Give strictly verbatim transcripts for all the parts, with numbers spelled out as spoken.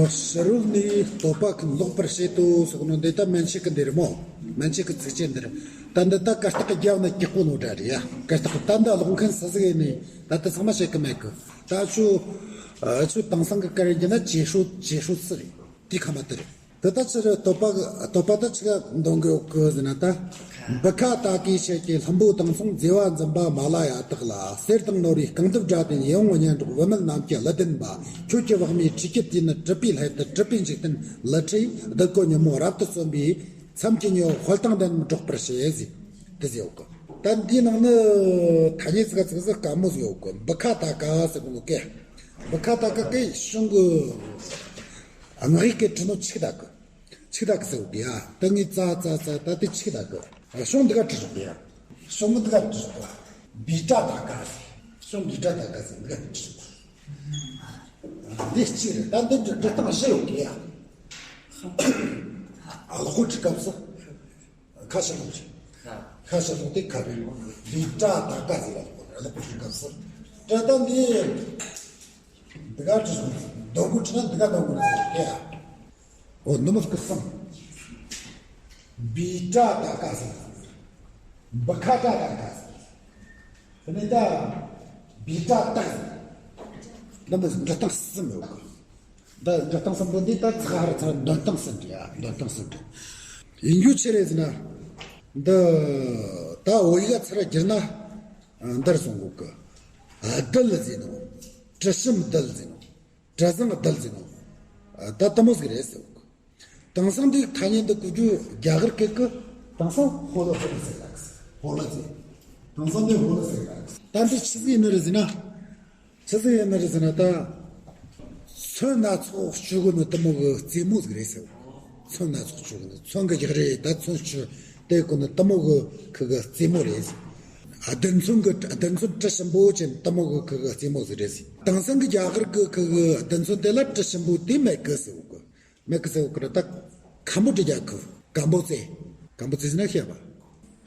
ཕྱི་རོལ་ནས་བསྟོད་པ་ཀུན་ལོག་པར་བྱེད་དོ་ཟེར་གོ་ནོ་འདི་ད་མན་ཆད་ཀྱི་འདི་རེད་མོ། མན་ཆད་ཀྱི་ཚིགས་བཅད་འདི་རེད། ད་འདི་ད་གར་སྟེགས་ཀྱི་རྒྱབ་ན་ཀྱག་པོ་ནོ་འདྲ་རེད་ཡ། གར་སྟེགས་ཀྱི་ད་འདི་ཀློག་མཁན་སུ་ཟིག་ཡིན་ནི་ད་ལྟ་ཚང་མ་བཤད་ཀྱི་མེད་གི། ད་ཆུ་ཆུ་དེང་སང་གི་སྐད་རྒྱུ་ན་ཅེ་ཧྲོ་ཅེ་ཧྲོ་ཚི་རེད། དེ་ཁ་མ་དེ་རེད། དེ་ད་ཕྱི་རོལ་བསྟོད་པ་བསྟོད་པ་ད་ཆི་ག་འདོན་གི་ཡོད་གི་ཟེར་ན་ད། འབུ་ཁ་ད་གའི་ཆེད་ཀྱི་ལྷུན་པོ་དྭངས་མཚོ་མཛེས་པ་འཛིན་པ་མ་ལ་ཡ་དག་ལ། གསེར་དང་ནོར་བུའི་རྐང་གདུབ་སྒྲ་ལྡན་ཡིད་འོང་སྙན་སྒྲོག་བུད་མེད་རྣམས་ཀྱི་གླུ་ལྡན་པ། ཁྱོད་ཀྱི་བག་མའི་འཁྲིས་སྐྱིད་དེ་ནི་གྲུབ་པའི་སླད་དུ་གྲུབ་པའི་འཇིག་རྟེན་ལི་ཁྲིའི་རྡུལ་གོ་ཉིན་མོ་རབ་ཏུ་གསོན་པའི་མཚམས་ཀྱི་ཉི་འོད་དཔལ་དང་ལྡན་སྒྲོག་པར་བྱེད་ཟེར། དེ་ཟེར་ཡོད་གི། ད་འདིའི་ནང་ནི་ཐ་སྙད་ཙི་ག་ཙི་ག་ཟིག་དཀའ་མོ་ཟིག་ཡོད་གི། འབུ་ཁ་ད་ག་ཟེར་གོ་ནོ་སྐད། འབུ་ཁ་ད་ག་སྐད་གཞུང་གི་ངག་ཡིག་གི་བྲིས་ནོ་ཆིག་ད་གི། ཆིག་ད་གི་ཟེར་གི་ཡ། ད་ངས་ཙ་ཙ་ཙ་ད་དེ་ཆིག་ད་གི། གཞུང་འདི་ག་བྲིས་ཟིག་ཡ། གཞུང་འདི་ག་བྲིས་ཟིག་བི་ཏྲ་ད་ག་ཟེར། གཞུང་བི་ཏྲ་ད་ག་ཟེར་འདི་ག་བྲིས་ཟིག་འདི་གཅིག་རེད། ད་འདི་འདི་འབྲི་སྟངས་བཞི་ཡོད་གི་ཡ། ཨ་ལོ་ཁོ་ཁྲི་སྐབས་སུ། ཁ་ཤ་ལོག་ཅིག་ཁ་ཤ་ལོག་དེ་ཁ་བའི་ལོག་ལི་ཏྲ་ད་ཀ་ཟེར་ལ་ལོག་ལ་ལོག་ཅིག་སྐབས་སུ། ཏྲ་ད་འདི་འདི་ག་ཅི་སོང་། འདོན་དགོས་ཅི་ན་འདི་ག་འདོན་དགོས་ཟེར་ཀྱ། འོ་འདི་མོ་སྐུ་སང་། བི་ཏྲ་ད་ཀ་ཟེར། བི་ཁ་ཏྲ་ད་ཀ་ཟེར། དེ་ནས་ད་བི་ཏྲ་ད་ཟེར། འདི་མོ་འབྲི་སྟངས་གསུམ་ཡོད་གི། འདི་འབྲི་སྟངས་གསུམ་པོ་འདི་ད་ཚིག་ཧར་ཚར་འདོན་སྟངས་གསུམ་རེད་ཡ། འདོན་སྟངས་གསུམ་རེད། ཡིན་རྒྱུ་ཆི་རེད་ཟེར་ན། འདི་ད་བོད་ཡིག་ཚུར་བསྒྱུར་ན་འདིར་སོང་གོ་གི། རྡུལ་ཟེར་ནོ། དྲི་ཞིམ་རྡུལ་ཟེར་ནོ། དྲི་བཟང་རྡུལ་ཟེར་ནོ། ད་དེ་མོ་ཟིག་རེད་ཟེར་གོ་གི། དེང་སང་འདི་ཐ་སྙད་འདི་གོ་རྒྱུ་རྒྱ་གར་སྐད་གི། དེང་སང་ཧོ་ལོ་ཧོ་ལོ་ཟེར་ལ་ཟེར། ཧོ་ལོ་ཟེར། དེང་སང་འདི་ཧོ་ལོ་ཟེར་ལ་ཟེར། ད་འདི་ཆི་ཟིག་ཡིན་ནི་རེད་ཟེར་ན། ཆི་ཟིག་ཡིན་ནི་རེད་ཟེར་ན་ད། ཚོན་སྣ་ཚོགས་སྤྱོད་གོ་ནི་དེ་མོ་གི་རྩེད་མོ་ཟིག་རེད་ཟེར། ཚོན་སྣ་ཚོགས་སྤྱོད་གོ་ནི་ཚོན་གི་རྒྱག་རེད། ད་ཚོན་སྤྱོད་དེ་གོ་ནི་དེ་མོ་གི་ཁུ་གི་རྩེད་མོ་རེད་ཟེར། རྡུལ་ཚོན་གི་རྡུལ་ཚོན་དྲི་ཞིམ་པོ་ཅན་དེ་མོ་གི་ཁུ་གི་རྩེད་མོ་ཟིག་རེད་ཟེར། དེང་སང་གི་རྒྱ་གར་གི་ཁུ་གི་རྡུལ་ཚོན་དེ་ལ་དྲི་ཞིམ་པོ་དེ་མེད་གི་ཟེར་གོ་གི། མེད་གི་ཟེར་གོ་གི་རེད། ད་ཁམ་བོ་ཌི་རྒྱལ་ཁབ་ཀམ་བོ་ཙེ། ཀམ་བོ་ཙེ་ཟེར་ན་ཤེས་པ།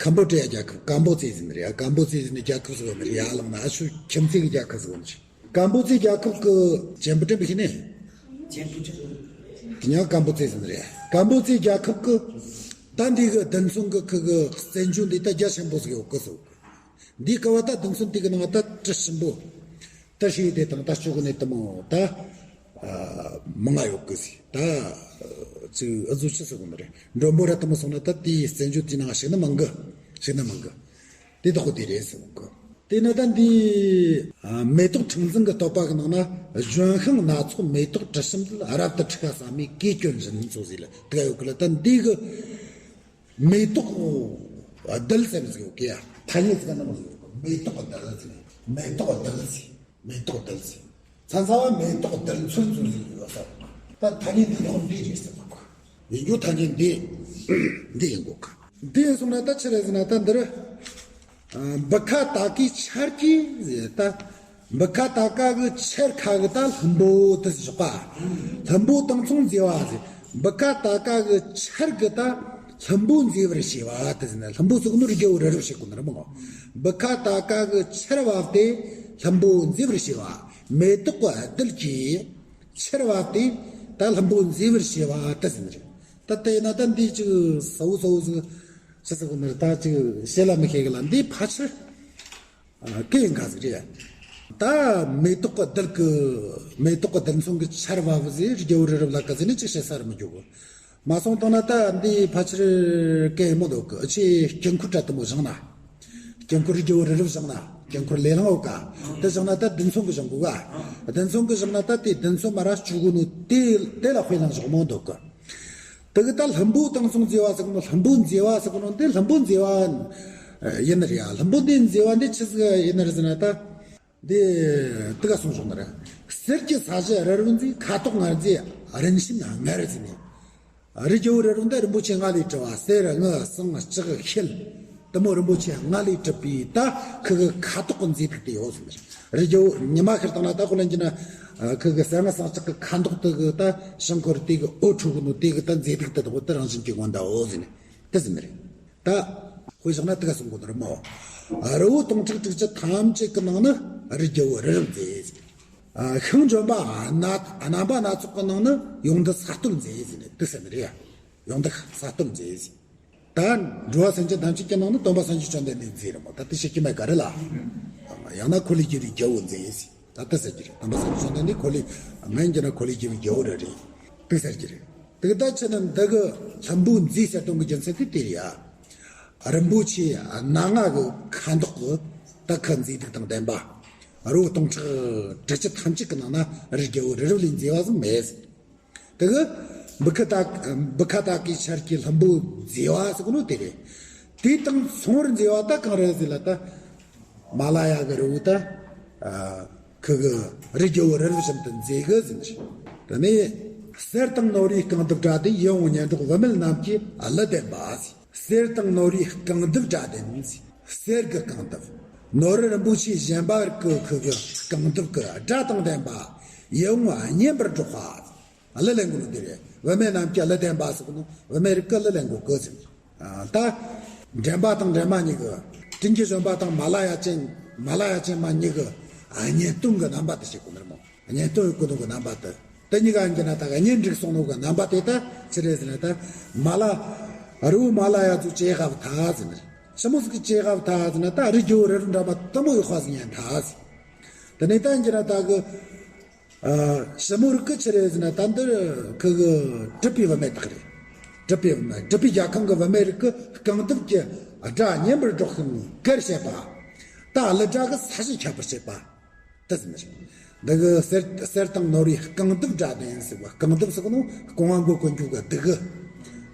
ཀམ་བོ་ཌི་ཡ་རྒྱལ་ཁབ་ཀམ་བོ་ཙེ་ཟེར་ནི་རེད་ཡ། ཀམ་བོ་ཙེ་ཟེར་ནི་རྒྱལ་ཁབ་ཟེར་བ་མི་རེད་ཡ། ལབ་ན་ཨ་ཆུ་ཁྱིམ་མཚེས་ཀྱི་རྒྱལ་ཁབ་ཟེར་བ་ནི་རེད། ཀམ་བོ་ཙེ་རྒྱལ་ཁབ་ཀྱི་ཅན་པུ་ཀྲི་བི་ཤི་ནས། ཅན་པུ་ཀྲི་བི་ཤི། ཡང་ཀམ་བོ་ཙེ་ཟེར་ནི་རེད། ཀམ་བོ་ཙེ་རྒྱལ་ཁབ་ཀྱི་ད་འདི་གི་རྡུལ་ཚོན་གྱི་ཁུ་གི་རྩེད་འཇོ་འདི་ད་རྒྱ་ཆེན་པོ་ཟིག་ཡོད་གི་ཟེར། འདིའི་ཀ་བ་ད་རྡུལ་ཚོན་དེ་གི་ནང་ད་དྲི་ཞིམ་པོ། ད་ཤེས་དེ་དང་ད་སྤྱོད་གོ་ནི་དེ་མོ་ད་མང་ང་ཡོད་གི་ཟེར། ད་ཅིག་ཨ་ཟུ་ཆི་ཟེར་གོ་ནི་རེད། མགྲོན་པོ་ར་དེ་མོ་སོང་ན་ད་དེའི་རྩེད་འཇོ་དེའི་ནང་ཞིག་ནི་མང་གི། ཞིག་ནི་མང་གི། དེ་དག་གོ་དེ་རེད་ཟེར་གོ་གི། དེ་ན་ད་འདི་མེ་ཏོག་ཕྲེང་འཛིན་གི་བསྟོད་པ་གི་ནང་ན། ལྗོན་ཤིང་སྣ་ཚོགས་མེ་ཏོག་དྲི་ཞིམ་དུ། རབ་ཏུ་འཁྲིགས་པ་ཟ་མའི་གོས་གྱོན་བཞིན་ཟེར་ལ་དེ་ག་ཡོད་གི་ལ། ད་འདི་གི་མེ་ཏོག་རྡུལ་ཟེར་ནི་ཟིག་ཡོད་གི་ཡ། ཐ་སྙད་ཟིག་ག་ནི་མོ་ཟིག་ཡོད་གི། མེ་ཏོག་རྡུལ་ཟེར་ནི། མེ་ཏོག་རྡུལ་ཟེར། མེ་ཏོག་རྡུལ་ཟེར། ཚན་ཚ་བ་མེ་ཏོག་རྡུལ་ཚོན་ཚོན་ཟིག་ཡོད་ས། ད་ཐ་སྙད་འདི་ནི་འདི་རེད་ཟེར་གོ་གི། ཡིན་རྒྱུ་ཐ་སྙད་འདི་འདི་ཡིན་གོ་གི། འདི་ཡིན་སོང་ན་ད་ཆི་རེད་ཟེར་ན་ད་འདིར། འབུ་ཁ་ད་གའི་ཆར་གྱིས་ད། འབུ་ཁ་ད་ག་གི་ཆར་ཁ་གི་ད་ལྷུན་པོ་དེ་བཞག་པ། ལྷུན་པོ་དྭངས་མཚོ་མཛེས་པ་ཟེར། འབུ་ཁ་ད་ག་གི་ཆར་གི་ད་ལྷུན་པོ་མཛེས་པར་བྱས་པ་དེ་ཟེར་ན། ལྷུན་པོ་ཟེར་གོ་ནོ་རི་རྒྱལ་པོ་རི་རབ་བྱེད་གོ་ནོ་རེད་མོ། འབུ་ཁ་ད་ག་གི་ཆར་བབས་ཏེ་ལྷུན་པོ་མཛེས་པར་བྱས་པ། མེ་ཏོག་གི་རྡུལ་གྱིས་ཆར་བབས་ཏེ་ད་ལྷུན་པོ་མཛེས་པར་བྱས་པ་དེ་ཟེར་ནི་རེད། ད་དེ་ན་ད་འདི་ཅིག་ཟ་བོ་ཟ་བོ་ཟིག་ཆི་ཟེར་གོ་ནི་རེད། ད་ཅིག་བཤད་ལ་མི་ཤེས་གི་ལ། འདི་ཕལ་ཆེར་སྐད་ཡིན་ག་ཟིག་རེད། ད་མེ་ཏོག་གི་རྡུལ་གི་མེ་ཏོག་གི་རྡུལ་ཚོན་གི་ཆར་བབས་ཟེར་རི་རྒྱལ་པོ་རི་རབ་ལ་ག་ཟེར་ནི་ཅིག་བཤད་ས་རུ་མི་འཇུག་གི། མ་སོང་བཏང་ན་ད་འདི་ཕལ་ཆེར་སྐད་ཡིན་མོ་འདུག་གི། ཨ་ཆེ་དཀྱིལ་འཁོར་འདྲ་དེ་མོ་བཞེངས་ན། དཀྱིལ་འཁོར་རི་རྒྱལ་པོ་རི་རབ་བཞེངས་ན་དཀྱིལ་འཁོར་ལེ་ལང་ཡོད་ཀ། དེ་བཞེངས་ན་ད་རྡུལ་ཚོན་གི་བཞེངས་དགོས་ག། རྡུལ་ཚོན་གི་བཞེངས་ན་ད་དེ་རྡུལ་ཚོན་མ་ར་བཅུག་གོ་ནོ་དེ་དེ་ལ་དཔེ་ལེན་བཞག་མོ་འདུག་གི། དེ་གི་ད་ལྷུན་པོ་དྭངས་མཚོ་མཛེས་པ་ཟེར་གོ་ནོ། ལྷུན་པོ་མཛེས་པ་ཟེར་གོ་ནོ་འདི་ལྷུན་པོ་མཛེས་པ་ཡིན་ནི་རེད་ཡ། ལྷུན་པོ་འདི་མཛེས་པ་འདི་ཆི་ཟིག་ཡིན་ནི་རེད་ཟེར་ན་ད། འདི་དེ་ག་གསུངས་བཞག་ནི་རེད། གསེར་གྱི་ས་གཞི་རི་རབ་མཛེས། ཁ་དོག་ངར་མཛེས་རིན་ཆེན་མངལ་ཟེར་ནས། རི་རྒྱལ་པོ་རི་རབ་འདི་རིན་པོ་ཆེ་ལྔ་ལས་གྲུབ་པ། གསེར་དངུལ་ཟངས་ལྕགས་ཤེལ་དེ་མོ་རིན་པོ་ཆེ་ལྔ་ལས་གྲུབ་པའི་ད་ཁུ་གི་ཁ་དོག་གི་མཛེས་སྡུག་དེ་ཡོད་ཟེར་ནི་རེད། རི་རྒྱལ་པོ་ཉི་མ་ཤར་བཏང་ན་ད་ཁོ་ལ་འགྱུར་ན་ཁུ་གི་གསེར་དངུལ་ཟངས་ལྕགས་གི་ཁ་མདོག་དེ་གི་ད་ཞིང་འཁོར་དེ་གི་འོད་འཕྲོ་གི་ནོ་དེ་གི་ད་མཛེས་སྡུག་དེ་དག་དེ་རང་བཞིན་གྱིས་མངོན་བསྡད་ཡོད་ཟེར་ནི་དེ་ཟེར་ནི་རེད། ད་དཔེ་བཞག་ན་དེ་ག་གསུང་གོ་ནི་རེད་མོ། རི་བོ་སྟོང་ཕྲག་དྲུག་ཅུ་ཐམས་ཅད་ཀྱི་ནང་ནས་རི་རྒྱལ་པོ་རི་རབ་མཛེས། ཤིང་ལྗོན་པ་སྣ་རྣམ་པ་སྣ་ཚོགས་ཀྱི་ནང་ནས་ཡོངས་འདུ་ས་བརྟོལ་མཛད་ཟེར་ནས་དེ་ཟེར་ནི་རེད་ཡ། ཡོངས་འདུ་ས་བརྟོལ་མཛད་ཟེར། ད་འགྲོ་བ་སེམས་ཅན་ཐམས་ཅད་ཀྱི་ནང་ནས་སྟོན་པ་སངས་རྒྱས་བཅོམ་ལྡན་འདས་མཛད་རེད་མོ། ད་དེ་བཤད་རྒྱུ་མེད་ག་རེད་ལ། ཡང་ན་འཁོར་ལོས་སྒྱུར་བའི་རྒྱལ་པོ་མཛད་ཟེར། ད་དེ་ཟེར་གྱི་རེད། སྟོན་པ་སངས་རྒྱས་བཅོམ་ལྡན་འདས་འཁོར་ལོས་མིང་གྱུར་ན་འཁོར་ལོས་སྒྱུར་བའི་རྒྱལ་པོ་རེད་རེད། དེ་ཟེར་གྱི་རེད། དེ་ད་ཕྱི་ནས་འདི་གི་ལྷུན་པོ་མཛེས་ཟེར་དོན་གྱི་རྒྱུ་མཚན་དེ་དེ་རེད་ཡ། རིན་པོ་ཆེ་སྣ་ལྔ་གི་ཁ་མདོག་གི་ད་ཁུ་མཛེས་སྡུག་དང་ལྡན་པ། རི་བོ་སྟོང་ཕྲག་དྲུག་ཅུ་ཐམས་ཅད་ཀྱི་ནང་ན་རི་རྒྱལ་པོ་རི་རབ་ལས་མཛེས་པ་ཟིག་མེད། དེ་གི་བུ་ཁ་ད་བུ་ཁ་ད་གའི་ཆར་གྱི་ལྷུན་པོ་མཛེས་པ་ཟེར་གོ་ནོ་དེ་རེད། དེ་དང་མཚུངས་པར་མཛེས་པ་ད་གང་རེད་ཟེར་ལ་ད། མ་ལ་ཡ་གི་རི་བོ་ད། ཨ། ཁུ་གི་རི་རྒྱལ་པོ་རི་རབ་བཞིན་དུ་མཛེས་གི་ཟེར་ནས། དེ་ནས་གསེར་དང་ནོར་བུའི་རྐང་གདུབ་འདྲ་སྟེ། ཡིད་འོང་སྙན་སྒྲོགས་བུད་མེད་རྣམས་ཀྱི་གླུ་ལྡན་པ་ཟེར། གསེར་དང་ནོར་བུའི་རྐང་གདུབ་འདྲ་སྟེ་ཟེར། གསེར་གྱི་རྐང་གདུབ། ནོར་བུ་རིན་པོ་ཆེ་གཞན་པ་གི་ཁུ་གི་རྐང་གདུབ་ཀྱི་སྒྲ་དང་ལྡན་པ། ཡིད་འོང་སྙན་པར་སྒྲོག་པ། གླུ་ལེན་གོ་ནོ་དེ་རེད། བུད་མེད་རྣམས་ཀྱི་གླུ་ལྡན་པ་ཟེར་གོ་ནོ་བུད་མེད་རིགས་ཀྱི་གླུ་ལེན་གོ་གི་ཟེར། ཨ། ད་འདྲེན་པ་དང་འདྲེན་མ་གཉིས་ཀྱི། སྤྲིན་གྱི་བཞོན་པ་དང་མ་ལ་ཡ་ཅན། མ་ལ་ཡ་ཅན་མ་གཉིས་ཀྱི་སྙན་སྟོན་གྱི་རྣམ་པ་དེ་བཤད་གོ་ནི་རེད་མོ། སྙན་སྟོན་གོ་ནོ་གི་རྣམ་པ་དེ། དེ་གཉིས་ཀ་ཡིན་གྱི་ན་ད་ག་གཉེན་སྒྲིག་སོང་ནོ་གི་རྣམ་པ་དེ་ད་ཆི་རེད་ཟེར་ན། ད་མ་ལ། རི་བོ་མ་ལ་ཡ་ཚོ་ཅེ་ཧབ་ཐ་ཟེར་ནི་རེད། ཞི་མོ་ཟིག་གི་ཅེ་ཧབ་ཐ་ཟེར་ན་ད་རི་རྒྱལ་པོ་རི་རབ་འདྲ་མ་དུ་མོ་ཡོད་ཁ་ཟིག་ཉན་ཐ་ཟེར། དེ་ནས་ད་ཡིན་གྱི་ན་ད་གི། ཨ། ཞི་མོ་རིགས་ཀྱི་ཆི་རེད་ཟེར་ན། ད་འདིར་ཁུ་གི་གྲུབ་པའི་བུད་མེད་དག་རེད། གྲུབ་པའི་བུད་མེད། གྲུབ་པའི་རྒྱལ་ཁམས་ཀྱི་བུད་མེད་རིགས་ཀྱི་རྐང་གདུབ་ཀྱི་སྒྲ་སྙན་པར་སྒྲོག་ཅིང་གར་བྱེད་པ། ད་གླུ་སྒྲ་གི་ས་གཞི་ཁྱབ་པར་བྱེད་པ་དེ་ཟེར་ནི་རེད། འདི་གི་གསེར་གསེར་དང་ནོར་བུའི་རྐང་གདུབ་འདྲ་སྟེ་ཟེར་བ། རྐང་གདུབ་ཟེར་གོ་ནོ་རྐང་བ་མགོ་གོན་རྒྱུ་གི་གདུ་གུ།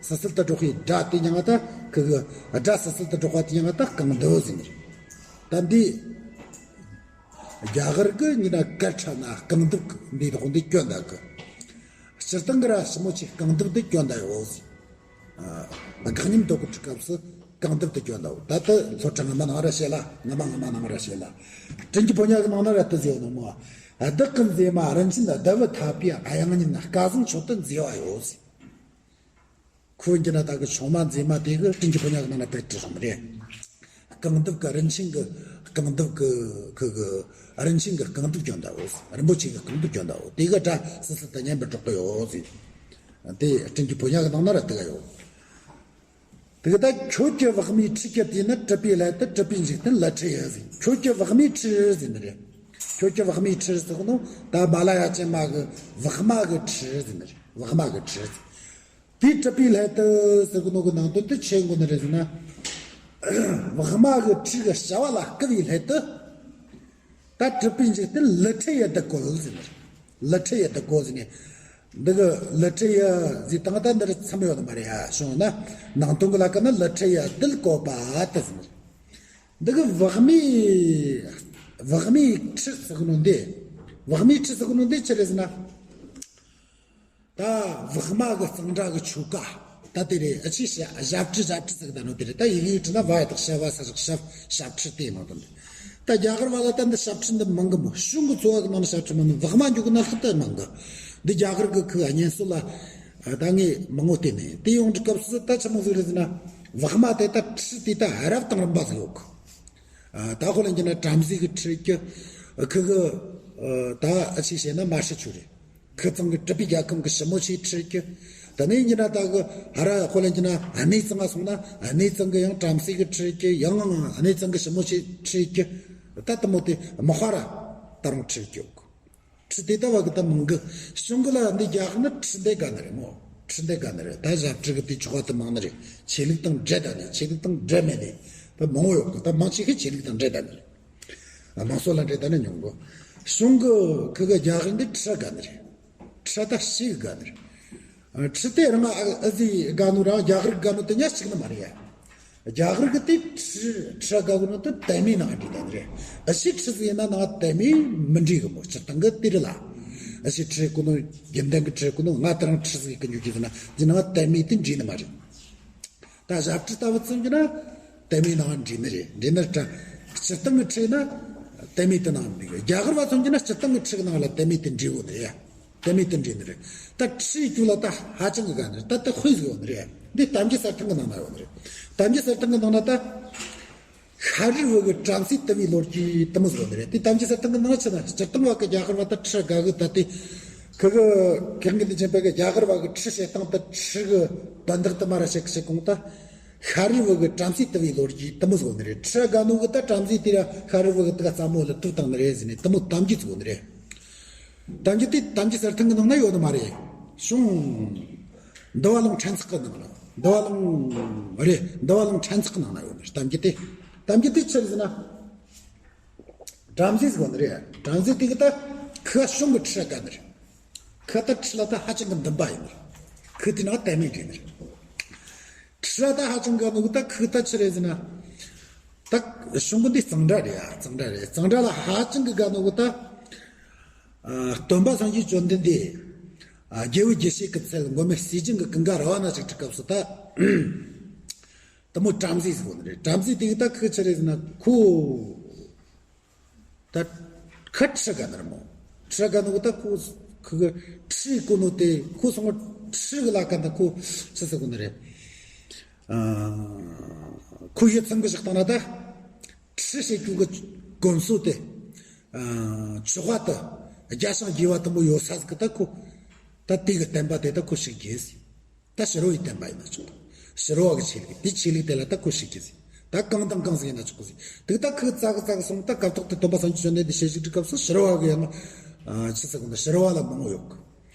སིལ་སིལ་དུ་སྒྲོག་པའི་སྒྲ་དེ་ཉང་ང་ད་ཁུ་གི། སྒྲ་སིལ་སིལ་དུ་སྒྲོག་པ་དེ་ཉང་ང་ད་རྐང་གདུབ་ཟེར་ནི་རེད། ད་འདི། རྒྱ་གར་གྱི་ཡིན་ན་གར་ཁྲ་ན་རྐང་གདུབ་ཀྱི་འདི་དག་འདི་སྐྱོན་ད་གི། སྤྱིར་བཏང་གི་ར་ཞི་མོ་ཆེ་རྐང་གདུབ་འདི་སྐྱོན་ད་ཡོད་ཟེར། ཨ། དགག་ཉམས་དོ་གི་ཁྲི་སྐབས་སུ་རྐང་གདུབ་འདི་སྐྱོན་ད་ཡོད། ད་ལྟ་ལྷོ་བྲག་ངོ་མ་ནང་ར་བཤད་ལ། ངོ་མ་ངོ་མ་ནང་ར་བཤད་ལ། དྲིན་གྱི་ཕོ་ཉ་གི་ནང་ན་ར་དེ་ཟེར་ཡོད་ནོ་མོ། བདག་གི་མཛེས་མ་རིན་ཆེན་ལྡི་བུ་ཐ་པའི་དབྱངས་སྙན་སྐལ་བཟང་མཆོག་ཏུ་མཛེས་པ་ཡོད་ཟེར། ཁོ་ཡིན་གྱི་ན་ད་གི་ཆུང་མ་མཛེས་མ་དེ་གི་དྲིན་གྱི་ཕོ་ཉ་གི་ནང་ན་དེ་བྲིས་སོང་རེད། རྐང་གདུབ་ཀྱི་རིན་ཆེན་གྱི་རྐང་གདུབ་ཀྱི་ཁུ་གི་རིན་ཆེན་གྱི་རྐང་གདུབ་སྐྱོན་ད་འོ། རིན་པོ་ཆེ་གི་རྐང་གདུབ་སྐྱོན་ད་འོ། དེ་གི་སྒྲ་སིལ་སིལ་དུ་སྙན་པར་སྒྲོག་གི་ཡོད་ཟེར། དེ་དྲིན་གྱི་ཕོ་ཉ་གི་ནང་ན་ར་དེ་ག་ཡོད། དེ་གི་ད་ཁྱོད་ཀྱི་པགས་མའི་ཁྲི་ཀྱི་དུས་ནི། གྲུབ་པའི་སླད་དུ་གྲུབ་པའི་འཇིག་རྟེན་ལི་ཁྲི་ཡི་ཟེར། ཁྱོད་ཀྱི་པགས་མའི་ཁྲི་ཟེར་ནི་རེད། ཁྱོད་ཀྱི་པགས་མའི་ཁྲི་ཟེར་ནོ་ད་མ་ལ་ཡ་ཅན་མ་གི་པགས་མ་གི་ཁྲི་ཟེར་ནི་རེད། པགས་མ་གི་ཁྲི་ཟེར། དེའི་གྲུབ་པའི་སླད་དུ་ཟེར་གི་ནོ་གི་ནང་དོན་དེ་ཆི་ཡིན་གོ་ནི་རེད་ཟེར་ན། པགས་མ་གི་ཁྲི་གི་བྱ་བ་ལ་བསྐུལ་བའི་སླད་དུ། ད་གྲུབ་པའི་འཇིག་རྟེན་ལི་ཁྲི་ཡི་གདུགས་བཀོད་ཟེར་ནི་རེད། ལི་ཁྲི་ཡི་གདུགས་བཀོད་ཟེར་ནི། འདི་གི་ལི་ཁྲི་ཡི་ཟེར་སྟངས་ད་འདིར་མཚམས་ཡོད་ནི་མ་རེད་ཡ། བྱུང་ན་ནང་དོན་གི་ལ་ཀ་ན་ལི་ཁྲི་ཡི་གདུགས་བཀོད་པ་དེ་ཟེར་ནི་རེད། འདི་གི་པགས་མའི་པགས་མའི་ཁྲི་ཟེར་གི་ནོ་འདི། པགས་མའི་ཁྲི་ཟེར་གི་ནོ་འདི་ཆི་རེད་ཟེར་ན། ད་པགས་མ་གི་གཙང་སྦྲ་གི་ཆོ་ག་ད་དེ་རེད། ཨ་ཅེ་ཞབས་ཞབས་ཁྲི་ཞབས་ཁྲི་ཟེར་གི་ད་ནོ་དེ་རེད། ད་ཡི་གེ་བྲིས་ན་བ་ཡ་བཏགས་ཤ་བ་ས་བཞག་ཞབས་ཞབས་ཁྲི་དེ་ནང་དོན་རེད། ད་རྒྱ་གར་བ་ལ་ད་འདི་ཞབས་ཁྲི་འདི་མང་གི་མོ། གཞུང་གི་འཚོ་བ་གི་ནང་ན་ཞབས་ཁྲི་མང་ནི། པགས་མ་འཇོག་གི་ན་ལྷག་ཏུ་མང་གི། འདི་རྒྱ་གར་གི་ཁུ་གཉེན་སྲོལ་ལ་ད་ངས་མང་བོ་བལྟས་ནས། དེ་ཡོང་གི་སྐབས་སུ་ད་ཆི་མོ་ཟིག་རེད་ཟེར་ན། པགས་མ་དེ་ད་ཁྲི་དེ་ད་རབ་དང་རིམ་པ་ཟིག་ཡོད་གི། ཨ། ད་ཁོ་ལ་ཡིན་གྱི་ན་བྲམ་ཟེ་གི་ཁྲི་གི། ཁུ་གི། ཨ། ད་ཨ་ཅེ་བཤད་ན་མ་ཧྲི་ཆུ་རེད། ཁུ་གཙང་གི་གྲུབ་པའི་རྒྱལ་ཁམས་ཀྱི་ཞི་མོ་ཆེའི་ཁྲི་གི། ད་ནི་ཡིན་གྱི་ན་ད་གི་ཧ་ར་ཁོ་ལ་ཡིན་གྱི་ན་གནས་གཙང་ང་སོང་ན་གནས་གཙང་གི་ཡང་བྲམ་ཟེ་གི་ཁྲི་གི། ཡང་གནས་གཙང་གི་ཞི་མོ་ཆེའི་ཁྲི་གི། ད་དུ་མོ་དེ་མི་ཧ་ར་ད་རུང་ཁྲི་གི་ཡོད་གི། ཁྲི་དེ་ལྟ་བ་གི་ད་མང་གི། གཞུང་གི་ལ་འདི་རྒྱ་གར་ན་ཁྲི་འདི་དགའ་ནི་རེད་མོ། ཁྲི་འདི་དགའ་ནི་རེད། ད་ཞབས་ཁྲི་གི་དེ་ཆོ་ག་དེ་མང་ནི་རེད། ཆོས་ལུགས་དང་འབྲེལ་ད་ནི་ཆོས་ལུགས་དང་འབྲེལ་མེད་ནི་ད་མང་བོ་ཡོད་གི། ད་མང་ཆེ་གི་ཆོས་ལུགས་དང་འབྲེལ་ད་ནི་རེད། དམངས་སྲོལ་ལ་འབྲེལ་ད་ནི་ཉུང་གི། གཞུང་གི་ཁུ་གི་རྒྱ་གར་འདི་ཁྲི་དགའ་ནི་རེད། ཁྲི་ད་ཞིག་དགའ་ནི་རེད། ཁྲི་དེ་རང་ཨ་ཨ་ཟི་དགའ་ནོ་རང་རྒྱ་གར་དགའ་ནོ་དེ་ཉག་གཅིག་ནི་མ་རེད་ཡ། རྒྱ་གར་གི་དེ་ཁྲི་ཁྲི་དགའ་གི་ནོ་དེ་དད་མོས་ནང་འདྲེས་ད་ནི་རེད། ཨ་ཞིག་ཁྲི་ཟིག་ཡིན་ན་ནང་དད་མོས་མི་འདྲེས་གི་མོ། སྤྱིར་བཏང་གི་དེ་རེད་ལ། ཨ་ཞིག་ཁྲི་གོ་ནོ་རྒྱུན་ལྡན་གི་ཁྲི་གོ་ནོ་ང་དེ་རང་ཁྲི་ཟིག་གི་འཇུག་གི་ཟེར་ན་དེ་ནང་དད་མོས་དེ་འདྲེས་ནི་མ་རེད། ད་ཞབས་ཁྲི་ལྟ་བུ་ཚོ་ཡིན་ན་དད་མོས་ནང་འདྲེས་ནི་རེད། འདྲེས་ནི་རེད་དྲ། སྤྱིར་བཏང་གི་ཁྲི་ན་དད་མོས་དེ་ནང་འདྲེས་གི། རྒྱ་གར་བ་ཚོ་ཡིན་ན་སྤྱིར་བཏང་གི་ཁྲི་གི་ནང་ལ་དད་མོས་དེ་འདྲེས་གོ་ནི་རེད་ཡ། དད་མོས་དེ་འདྲེས་ནི་རེད། ད་ཁྲིའི་རྒྱུ་ལ་ད་ཧ་ཅང་གི་དགའ་ནི་རེད། ད་ད་དཔེ་ཟིག་ཡོད་ནི་རེད། འདི་གཏམ་རྒྱུད་གསེར་ཐང་གི་ནང་ན་ཡོད་ནི་རེད། གཏམ་རྒྱུད་གསེར་ཐང་གི་ནང་ན་ད་ ཁ་རི་བུ་གི་བྲམ་ཟེ་དུ་བའི་ལོ་རྒྱུས་དུ་མོ་ཟིག་ཡོད་ནི་རེད། དེ་གཏམ་རྒྱུད་ཟེར་སྟངས་གི་ནང་ཆ་ན་སྤྱིར་བཏང་བ་གི་རྒྱ་གར་བ་ད་ཁྲི་དགའ་གི་ད་དེ་ཁི་གི་ཁེ་གི་འདི་ཆེན་པོ་གི་རྒྱ་གར་བ་གི་ཁྲི་བྱེད་སྟངས་ད་ཁྲི་གི་དོན་དག་དུ་མ་ར་བཤད་གི་བཤད་གོང་ད། ཤཱ་རིའི་བུ་གི་བྲམ་ཟེ་དུ་བའི་ལོ་རྒྱུས་དུ་མོ་ཟིག་ཡོད་ནི་རེད། ཁྲི་དགའ་ནོ་གི་ད་བྲམ་ཟེ་དེ་ར་ཤཱ་རིའི་བུ་གི་དུ་ག་ཙམ་མོ་ལ་དུ་བཏང་ནི་རེད་ཟེར་ནས་དུ་མོ་གཏམ་རྒྱུད་ཟིག་ཡོད་ནི་རེད། གཏམ་རྒྱུད་དེ་གཏམ་རྒྱུད་གསེར་ཐང་གི་ནང་ན་ཡོད་ནི་མ་རེད། གཞུང་འདུལ་བ་ལུང་ཕྲན་ཚེགས་གི་ནང་ན། འདུལ་བ་ལུང་རེད། འདུལ་བ་ལུང་ཕྲན་ཚེགས་གི་ནང་ན་ཡོད་ནི་རེད། གཏམ་རྒྱུད་དེ། གཏམ་རྒྱུད་དེ་ཆི་རེད་ཟེར་ན། བྲམ་ཟེ་ཟིག་ཡོད་ནི་རེད། བྲམ་ཟེ་དེ་གི་ད་ཁི་གཞུང་གི་ཁྲི་དགའ་ནི་རེད། ཁི་ད་ཁྲི་ལ་ད་ཧ་ཅང་གི་འདུན་པ་ཡོད་ནི་རེད། ཁི་དེ་ནང་དད་མོས་འདྲེས་ནི་རེད། ཁྲི་ད་ཧ་ཅང་དགའ་ནོ་གི་ད་ཁི་ད་ཆི་རེད་ཟེར་ན། ད་གཞུང་གི་འདི་གཙང་སྦྲ་རེད་ཡ། གཙང་སྦྲ་རེད། གཙང་སྦྲ་ལ་ཧ་ཅང་གི་དགའ་ནོ་གི་ད། ཨ། སྟོན་པ་སངས་རྒྱས་བཅོམ་ལྡན་འདས། ཨ། རྒྱལ་བུ་དགྱེས་བྱེད་ཀྱི་ཚལ་མགོན་མེད་ཟས་སྦྱིན་གྱི་ཀུན་དགའ་ར་བ་ན་ཞིག་ཁྲིད་སྐབས་སུ་ད། དེ་མོ་བྲམ་ཟེ་ཟིག་ཡོད་ནི་རེད། བྲམ་ཟེ་དེ་གི་ད་ཁི་ཆི་རེད་ཟེར་ན་ཁོ། ད་ཁ་ཁྲི་དགའ་ནི་རེད་མོ། ཁྲི་དགའ་ནི་གི་ད་ཁོ་ཁི་གི་ཁྲི་གོ་ནོ་དེ་ཁོ་སོང་ཁྲི་གི་ལ་ཀ་ད་ཁོ་ཆི་ཟེར་གོ་ནི་རེད། ཨ། ཁོ་ཡིད་ཚིམ་གི་བཞག་བཏང་ན་ད། ཁྲི་བྱེད་རྒྱུ་གི་གོམས་སྲོལ་དེ། ཨ། ཆོག་པ་དེ་རྒྱ་ཞང་རྒྱས་པ་དུ་མོ་ཡོད་ས་ཟིག་གི་ད་ཁོ། ད་དེ་གི་བསྟན་པ་དེ་ད་ཁོ་ཞིག་རྒྱས་ཟིག་ད་ཕྱི་རོལ་བའི་བསྟན་པ་ཡིན་ན་ཆོག་ཕྱི་རོལ་བ་གི་ཆོས་ལུགས་དེ་ཆོས་ལུགས་དེ་ལ་ད་ཁོ་ཞིག་རྒྱས་ཟིག་ད་གང་དང་གང་ཟིག་ཡིན་ན་ཆོག་གི་ཟིག་དེ་ད་ཁོ་ཙག་གི་ཙག་གི་སོང་ད་སྐབས་ཐོག་དེ་སྟོན་པ་སངས་རྒྱས་བཅོམ་ལྡན་འདས་ཞལ་བཞུགས་དུས་སྐབས་སུ་ཕྱི་རོལ་བ་གི་ཡང་། ཨ། ཆི་ཟེར་གོ་ནི། ཕྱི་རོལ་བ་ལ་མང་བོ་ཡོད་གི་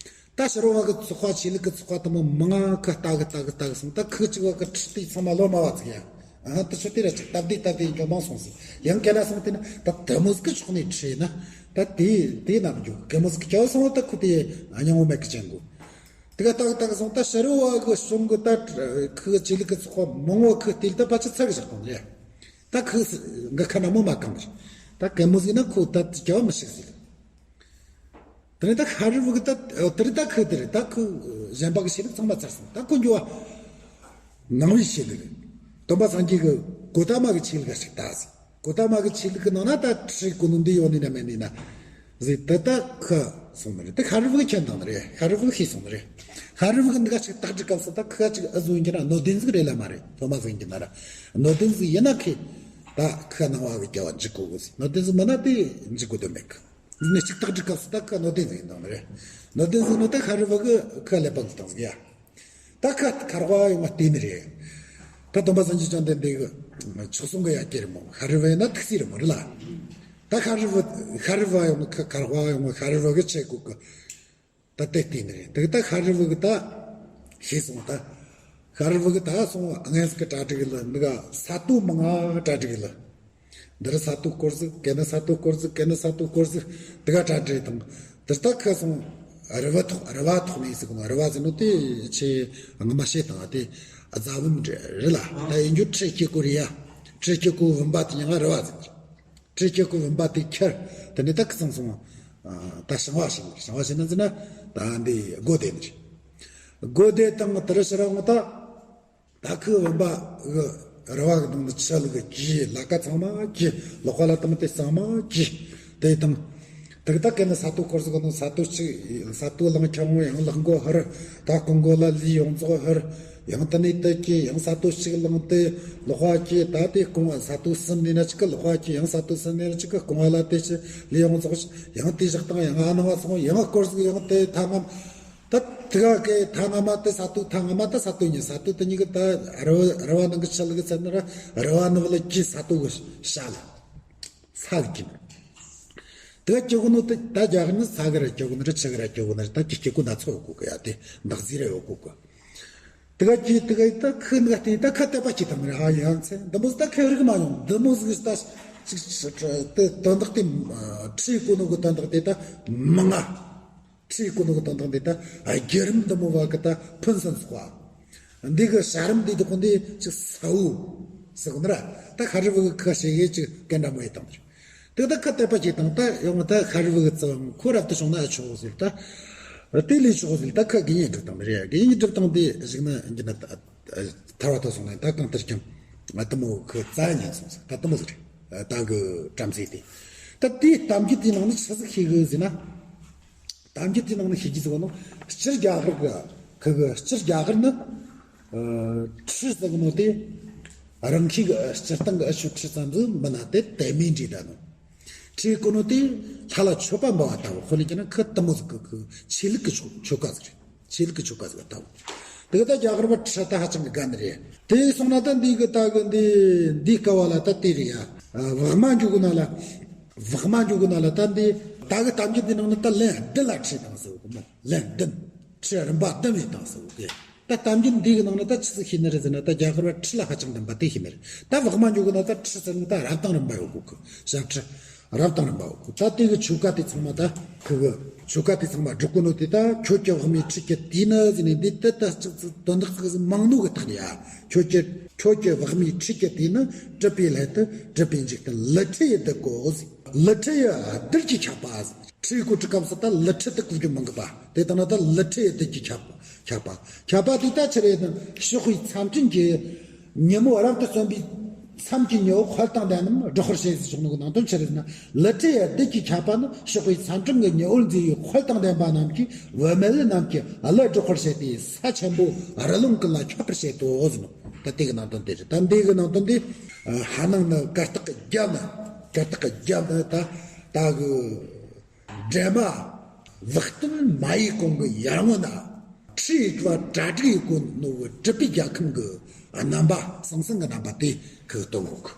ད་ཕྱི་རོལ་བ་གི་ཚོགས་པ་ཆོས་ལུགས་ཀྱི་ཚོགས་པ་དུ་མོ་མང་ང་ཁ་ལྟ་གི་ལྟ་གི་ལྟ་གི་སོང་ད་ཁོ་གཅིག་བ་གི་ཁྲི་དེ་ཚང་མ་ལོ་མ་བ་ཟིག་ཡ། ཨ། དེ་ཚོ་དེ་ར་ཅིག་སྟབས་བདེ་སྟབས་བདེ་ཡིན་ཀྱང་མང་སོང་ཟིག་ཡང་ག་ལ་སོང་དེ་ན་ད་དེ་མོ་ཟིག་གི་ཕྱོགས་ནས་ཁྲི་ཡིན་ན་ད་དེ་དེ་ན་མི་འགྱོ་གི་མོ་ཟིག་གི་ཅོ་སོང་ད་ཁོ་དེ་སྙིང་བོ་མེད་གི་ཅན་གོ་དེ་ག་ཏག་ཏག་སོང་ད་ཕྱི་རོལ་བ་གི་གཞུང་གི་ད་ཁོ་གི་ཆོས་ལུགས་གི་ཚོགས་པ་མང་བོ་ཁོ་དེ་ལ་ད་ཕལ་ཆེར་ཚར་གི་བཞག་དང་རེད། ད་ཁོ་གི་ཁ་ན་མོ་མ་གང་གི་ད་གད་མོ་ཟིག་ན་ཁོ་ད་རྒྱ་བ་མི་ཤེས་ཟིག་དེ་ནས་ད་ཤཱ་རིའི་བུ་གི་ད་དེ་རེད་ད་ཁོ་དེ་རེད་ད་ཁོ་གཞན་པ་གི་ཆོས་ལུགས་ཚང་མ་ཚར་སོང་ད་ཁོ་འགྱོ་བ། ནང་པའི་ཆོས་ལུགས་རེད། སྟོན་པ་སངས་རྒྱས་ཀྱི་གོ་ཏ་མ་གི་ཆོས་ལུགས་ཞིག་ད་ཟིག་གོ་ཏ་མ་གི་ཆོས་ལུགས་ཀྱི་ནང་ན་ད་ཁྲི་གོ་ནོ་འདི་ཡོད་ནི་ན་མེད་ནི་ན། ཟིག་ད་ད་ཁ་སོང་ནི་རེད། ད་ཤཱ་རིའི་བུ་གི་མཁྱེན་བཏང་ནི་རེད། ཤཱ་རིའི་བུ་གི་ཤེས་སོང་ནི་རེད། ཤཱ་རིའི་བུ་གི་འདི་ག་ཅིག་ད་ཅིག་སྐབས་སུ་ད་ཁ་ཅིག་ཨ་ཟོ་ཡིན་གྱི་ན་སྣོད་ལྡན་ཟིག་རེད་ལ་མ་རེད། སློབ་མ་ཟིག་ཡིན་གྱི་ན་ར། སྣོད་ལྡན་ཟིག་ཡིན་ན་ཁི་ད་ཁ་ནང་བ་གི་རྒྱ་བ་འཇིག་གོ་གི་ཟིག་སྣོད་ལྡན་ཟིག་མིན་ན་དེ་འཇིག་གོ་དོན་མེད་གི་ནས་ཅིག་ད་ཅིག་སྐབས་སུ་ད་ཁ་སྣོད་ལྡན་ཟིག་ཡིན་བཏང་ནི་རེད། སྣོད་ལྡན་ཟིག་ནི་ད་ཤཱ་རིའི་བུ་གི་ཁ་ཀླད་པ་གི་བཏང་ཟིག་ཡ། ད་ཁ་ཁར་བ་ཡོང་བ་བལྟས་ནི་རེད། ད་སྟོན་པ་སངས་རྒྱས་བཅོམ་ལྡན་འདས་ཀྱི་མཆོག་ཟུང་གི་ཡ་སྐྱེ་རི་མོ་ཤཱ་རིའི་བུ་ཡིན་ན་ཐུགས་སྲས་རི་མོ་རེད་ལ། ད་ཤཱ་རིའི་བུ་ཤཱ་རིའི་བུ་ཡོང་ནི་ཁ་ཁར་བ་ཡོང་ནི་ཤཱ་རིའི་བུ་གི་ཆེ་གོ་གི་ད་དེ་བལྟས་ནི་རེད། དེ་ད་ཤཱ་རིའི་བུ་གི་ད་ཤེས་སོང་ད། ཤཱ་རིའི་བུ་གི་ད་སོང་ངས་གི་གྲ་སྒྲིག་ལ་འདི་ག་ས་རྟོད་མང་ང་གྲ་སྒྲིག་ལ། འདིར་ས་རྟོད་སྐོར་ཟིག་གན་ན་ས་རྟོད་སྐོར་ཟིག་གན་ན་ས་རྟོད་སྐོར་ཟིག་དེ་ག་གྲ་སྒྲིག་དང་། དེ་ལྟ་ཁ་སོང་། རི་བ་ཐོག་རི་བ་ཐོག་ནས་ཟིག་ནོ་རི་བ་ཟིག་ནོ་དེ་ཆེ་ངོ་མ་ཤེས་དང་དེ་རྫ་བུམ་རེད་ལ་ད་ཡིན་རྒྱུ་ཁྲི་སྐྱེ་གོ་རེད་ཡ། ཁྲི་སྐྱེ་གོ་བུམ་པ་དེ་ཡང་རི་བ་ཟིག་ཁྲི་སྐྱེ་གོ་བུམ་པ་དེ་ཁྱེར་དེ་ནས་ད་ཁ་སོང་སོང་། ད་ཞིང་བ་ཞིག་ཞིང་བ་ཞིག་ན་ཟིན་ན་ད་འདི་སྒོ་དེ་ནི་རེད། སྒོ་དེ་དང་དེར་ཕྱིར་འོང་ད། ད་ཁོས་བུམ་པ་གི་རི་བ་གི་ནང་དུ་ཆུ་ལུག་གི་ལ་ཀ་ཚང་མ་གི་ལོག་པ་ལ་དམ་དེ་ཚང་མ་གི་དེ་དང་། དེ་ད་གན་ན་ས་རྟོད་སྐོར་ཟིག་ནང་ས་རྟོད་ཅིག་ས་རྟོད་ལང་ཁྱང་ཡང་ལག་མགོ་ཧར་ད་ཀུན་མགོ་ལ་ལུས་ཡོངས་རྫོགས་ཧར་ཡང་དེ་ནས་དེ་གི་ཡང་ས་རྟོད་ཅིག་ལང་དེ་ལོག་པ་གི་ད་དེ་རྐང་བ་ས་རྟོད་གསུམ་ནས་ན་ཅིག་གི་ལོག་པ་གི་ཡང་ས་རྟོད་གསུམ་ནས་ན་ཅིག་གི་རྐང་བ་ལ་དེ་ཅི་ལུས་ཡོངས་རྫོགས་ཡང་དེ་བཞག་དང་ཡང་ཨ་ནང་བ་སོང་ཡང་སྐོར་ཟིག་ཡང་དེ་ཐ་ངམ། ད་དེ་ག་གི་ཐ་ང་མ་དེ་ས་རྟོད་ཐ་ང་མ་ད་ས་རྟོད་གཉིས་ས་རྟོད་དེ་གཉིས་ཀྱི་ད་རི་བ་རི་བ་ནང་གི་ཆུ་ལུག་ཚད་ན་ར་རི་བ་ནང་ལ་གི་ས་རྟོད་གི་ཤ་ལ་ས་གི་གི་ནི། དེ་ག་སྐྱེ་གོ་ནོ་དེ་ད་རྒྱ་གར་ནི་ས་གི་ར་སྐྱེ་གོ་ནི་ར་ཆུ་གི་ར་སྐྱེ་གོ་ནི་ར་ད་གི་སྐྱེ་གོ་ན་ཚོ་ཡོད་གོ་གི་ཡ་དེ་འདག་རྫས་ར་ཡོད་གོ་གི་དེ་ག་གི་དེ་ག་ད་ཁི་ནི་ག་དེ་ད་ཁ་དད་པ་སྐྱེ་དང་ར་ཧ་ཡང་ཚེ་འདི་མོ་ད་ཁ་རིག་མ་ཡོང་འདི་མོ་ཟིག་ད་ཅིག་དེ་དོན་དག་དེ་ཁྲིད་གོ་ནོ་གི་དོན་དག་དེ་ད་མང་ང་། ཁྲིད་གོ་ནོ་གི་དོན་དག་འདི་ད་བརྒྱུད་རིམ་འདི་མོ་བ་གི་ད་ཕུན་སུམ་ཚོགས་པ། འདི་གི་བྱ་རིམ་འདི་དག་འདི་ཅིག་ས་བོ་ཟེར་གོ་ནི་ར། ད་ཤཱ་རིའི་བུ་གི་ཁ་ཤས་ཀྱིས་ཅིག་གན་འདྲ་མོ་ཡེ་བཏང་རེད། དེ་ད་ཁ་དད་པ་ཅིག་བཏང་ད་ཡང་ད་ཤཱ་རིའི་བུ་གི་ཙི་ཁོ་རབ་ཏུ་བྱུང་ན་ཆོག་ཟེར་ད། དེ་ལས་ཆོག་ཟེར་ད་ཁ་དགེ་བསྙེན་སྒྲུབ་བཏང་རེད། དགེ་བསྙེན་སྒྲུབ་བཏང་དེ་གཞུག་ན་འགྱུར་ན་ད། ཐར་བ་ཐོབ་སོང་ན་ད་གང་ལྟར་ཀྱང་ང་དེ་མོ་ཁོ་རྩ་ཉན་སོང་ཟིག་ད་དེ་མོ་ཟིག་རེད། ད་གི་བྲམ་ཟེ་དེ། ད་དེའི་གཏམ་རྒྱུད་དེའི་ནང་ནས་ཆི་ཟིག་ཤེས་གི་ཟེར་ན། གཏམ་རྒྱུད་དེའི་ནང་ནས་ཤེས་རྒྱུ་ཟེར་བ་ནི་སྤྱིར་རྒྱ་གར་གི་ཁོ་གི་སྤྱིར་རྒྱ་གར་ནི། ཁྲི་ཟེར་གི་ནོ་དེ། རང་ཤུགས་ཀྱི་སྤྱིར་བཏང་གི་ཨ་ཆོས་ཁྲིད་ཙམ་དུ་མིན་ན་དེ་དད་མོས་འདྲེས་ད་ནོ། ཁྲིད་གོ་ནོ་དེ་ལྷ་ལ་མཆོད་པ་འབུལ་བ་ལྟ་བུ། དཔེར་ན་བྱས་ན་ཁོ་དེ་མོ་ཟིག་གི་ཆོས་ལུགས་ཀྱི་ཆོ་ཆོ་ག་ཟིག་རེད། ཆོས་ལུགས་ཀྱི་ཆོ་ག་ཟིག་ལྟ་བུ། དེ་གི་ད་རྒྱ་གར་བ་ཁྲིད་ད་ཧ་ཅང་གི་དགའ་ནི་རེད། དེ་སོང་ན་ད་འདི་གི་ད་གི་འདི་འདི་སྐབས་ལ་ད་དེ་རེད་ཡ། བག་མ་འཇུག་གི་ན་ལ། བག་མ་འཇུག་གི་ན་ལ་ད་འདི་ད་གི་གཏམ་རྒྱུད་འདི་ནང་ན་ད་ལན་བདུན་ལ་ཁྲིད་དང་ཟེར་གི་མོ། ལན་བདུན། ཁྲིད་རིམ་པ་བདུན་ཡིན་དང་ཟེར་གི། ད་གཏམ་རྒྱུད་འདི་གི་ནང་ན་ད་ཆི་ཟིག་ཤེས་ནི་རེད་ཟེར་ན། ད་རྒྱ་གར་བ་ཁྲིད་ལ་ཧ་ཅང་ལྡན་པ་དེ་ཤེས་ནི་རེད། ད་བག་མ་འཇུག་གི་ན་ད་ཁྲིད་ཟེར་ན་ད་རབ་དང་རིམ་པ་ཡོད་གོ་གི། ཞབས་ཁྲིད་རབ་དང་རིམ་པ་ཡོད་གོ། ད་དེ་གི་ཆོ་ག་དེ་ཚང་མ་ད་ཁོ་གི་ཆོ་ག་དེ་ཚང་མ་སྒྲུབ་གོ་ནོ་དེ། ད་ཁྱོད་ཀྱི་བག་མའི་ཁྲིད་ཀྱི་དུས་ནི་ཟེར་ནས་འདི་ད་ད་ཅིག་ཅིག་དོན་དག་ཅིག་མང་ནོ་གི་ཐག་ནས་ཡ། ཁྱོད་ཀྱི་ཁྱོད་ཀྱི་བག་མའི་ཁྲིད་ཀྱི་དུས་ནི་གྲུབ་པའི་སླད་དུ་གྲུབ་པའི་འཇིག་རྟེན་ལི་ཁྲི་ཡི་རྡུལ་གོ་ཟེར། ལི་ཁྲི་ཡི་རྡུལ་གྱིས་ཁྱབ་པ་ཟེར། ཁྲིད་གོ་དུས་སྐབས་སུ་ད་ལི་ཁྲི་དེ་གོ་རྒྱུ་མང་གི་པ། དེ་ལྟ་ན་ད་ལི་ཁྲི་ཡི་རྡུལ་གྱིས་ཁྱབ་པ། ཁྱབ་པ། ཁྱབ་པ་དེ་ད་ཆི་རེད་ན། གཤོག་པའི་མཚམས་སྤྲིན་གྱི་ཉིན་མོ་རབ་ཏུ་སོན་པའི་མཚམས་ཀྱི་ཉི་འོད་དཔལ་དང་ལྡན་རྣམས་སྒྲོག་པར་བྱེད་ཟེར་ཆོག་ནོ་གི་ནང་དོན་ཆི་རེད་ན། ལི་ཁྲི་ཡི་རྡུལ་གྱིས་ཁྱབ་པ་ནི་གཤོག་པའི་མཚམས་སྤྲིན་གྱི་ཉི་འོད་མཛེས་པའི་དཔལ་དང་ལྡན་པ་རྣམས་ཀྱིས་བུད་མེད་རྣམས་ཀྱི་གླུ་སྒྲོག་པར་བྱེད་དེ། ས་ཆེན་པོ་རི་ལུང་ཀུན་ལ་ཁྱབ་པར་བྱེད་དོ་ཟེར་ནོ། ད་དེ་གི་ནང་དོན་དེ་རེད། ད་འདི་གི་ནང་དོན་དེ། ཧ་ནང་ནི་གར་སྟེགས་ཀྱི་རྒྱབ་ནི། གར་སྟེགས་ཀྱི་རྒྱབ་ནི་ད་ད་གི་འདྲེ་མ་བག་སྟོན་མ་ཡི་གོང་གི་ཡར་ངོ་ན། ཁྲི་ཡི་བ་གྲ་སྒྲིག་ཡི་གོ་ནོ་གི་གྲུབ་པའི་རྒྱལ་ཁམས་ཀྱི་རྣམ་པ་ཟང་ཟིང་གི་རྣམ་པ་དེ་ཁོ་གི་སྟོན་གོ་གི།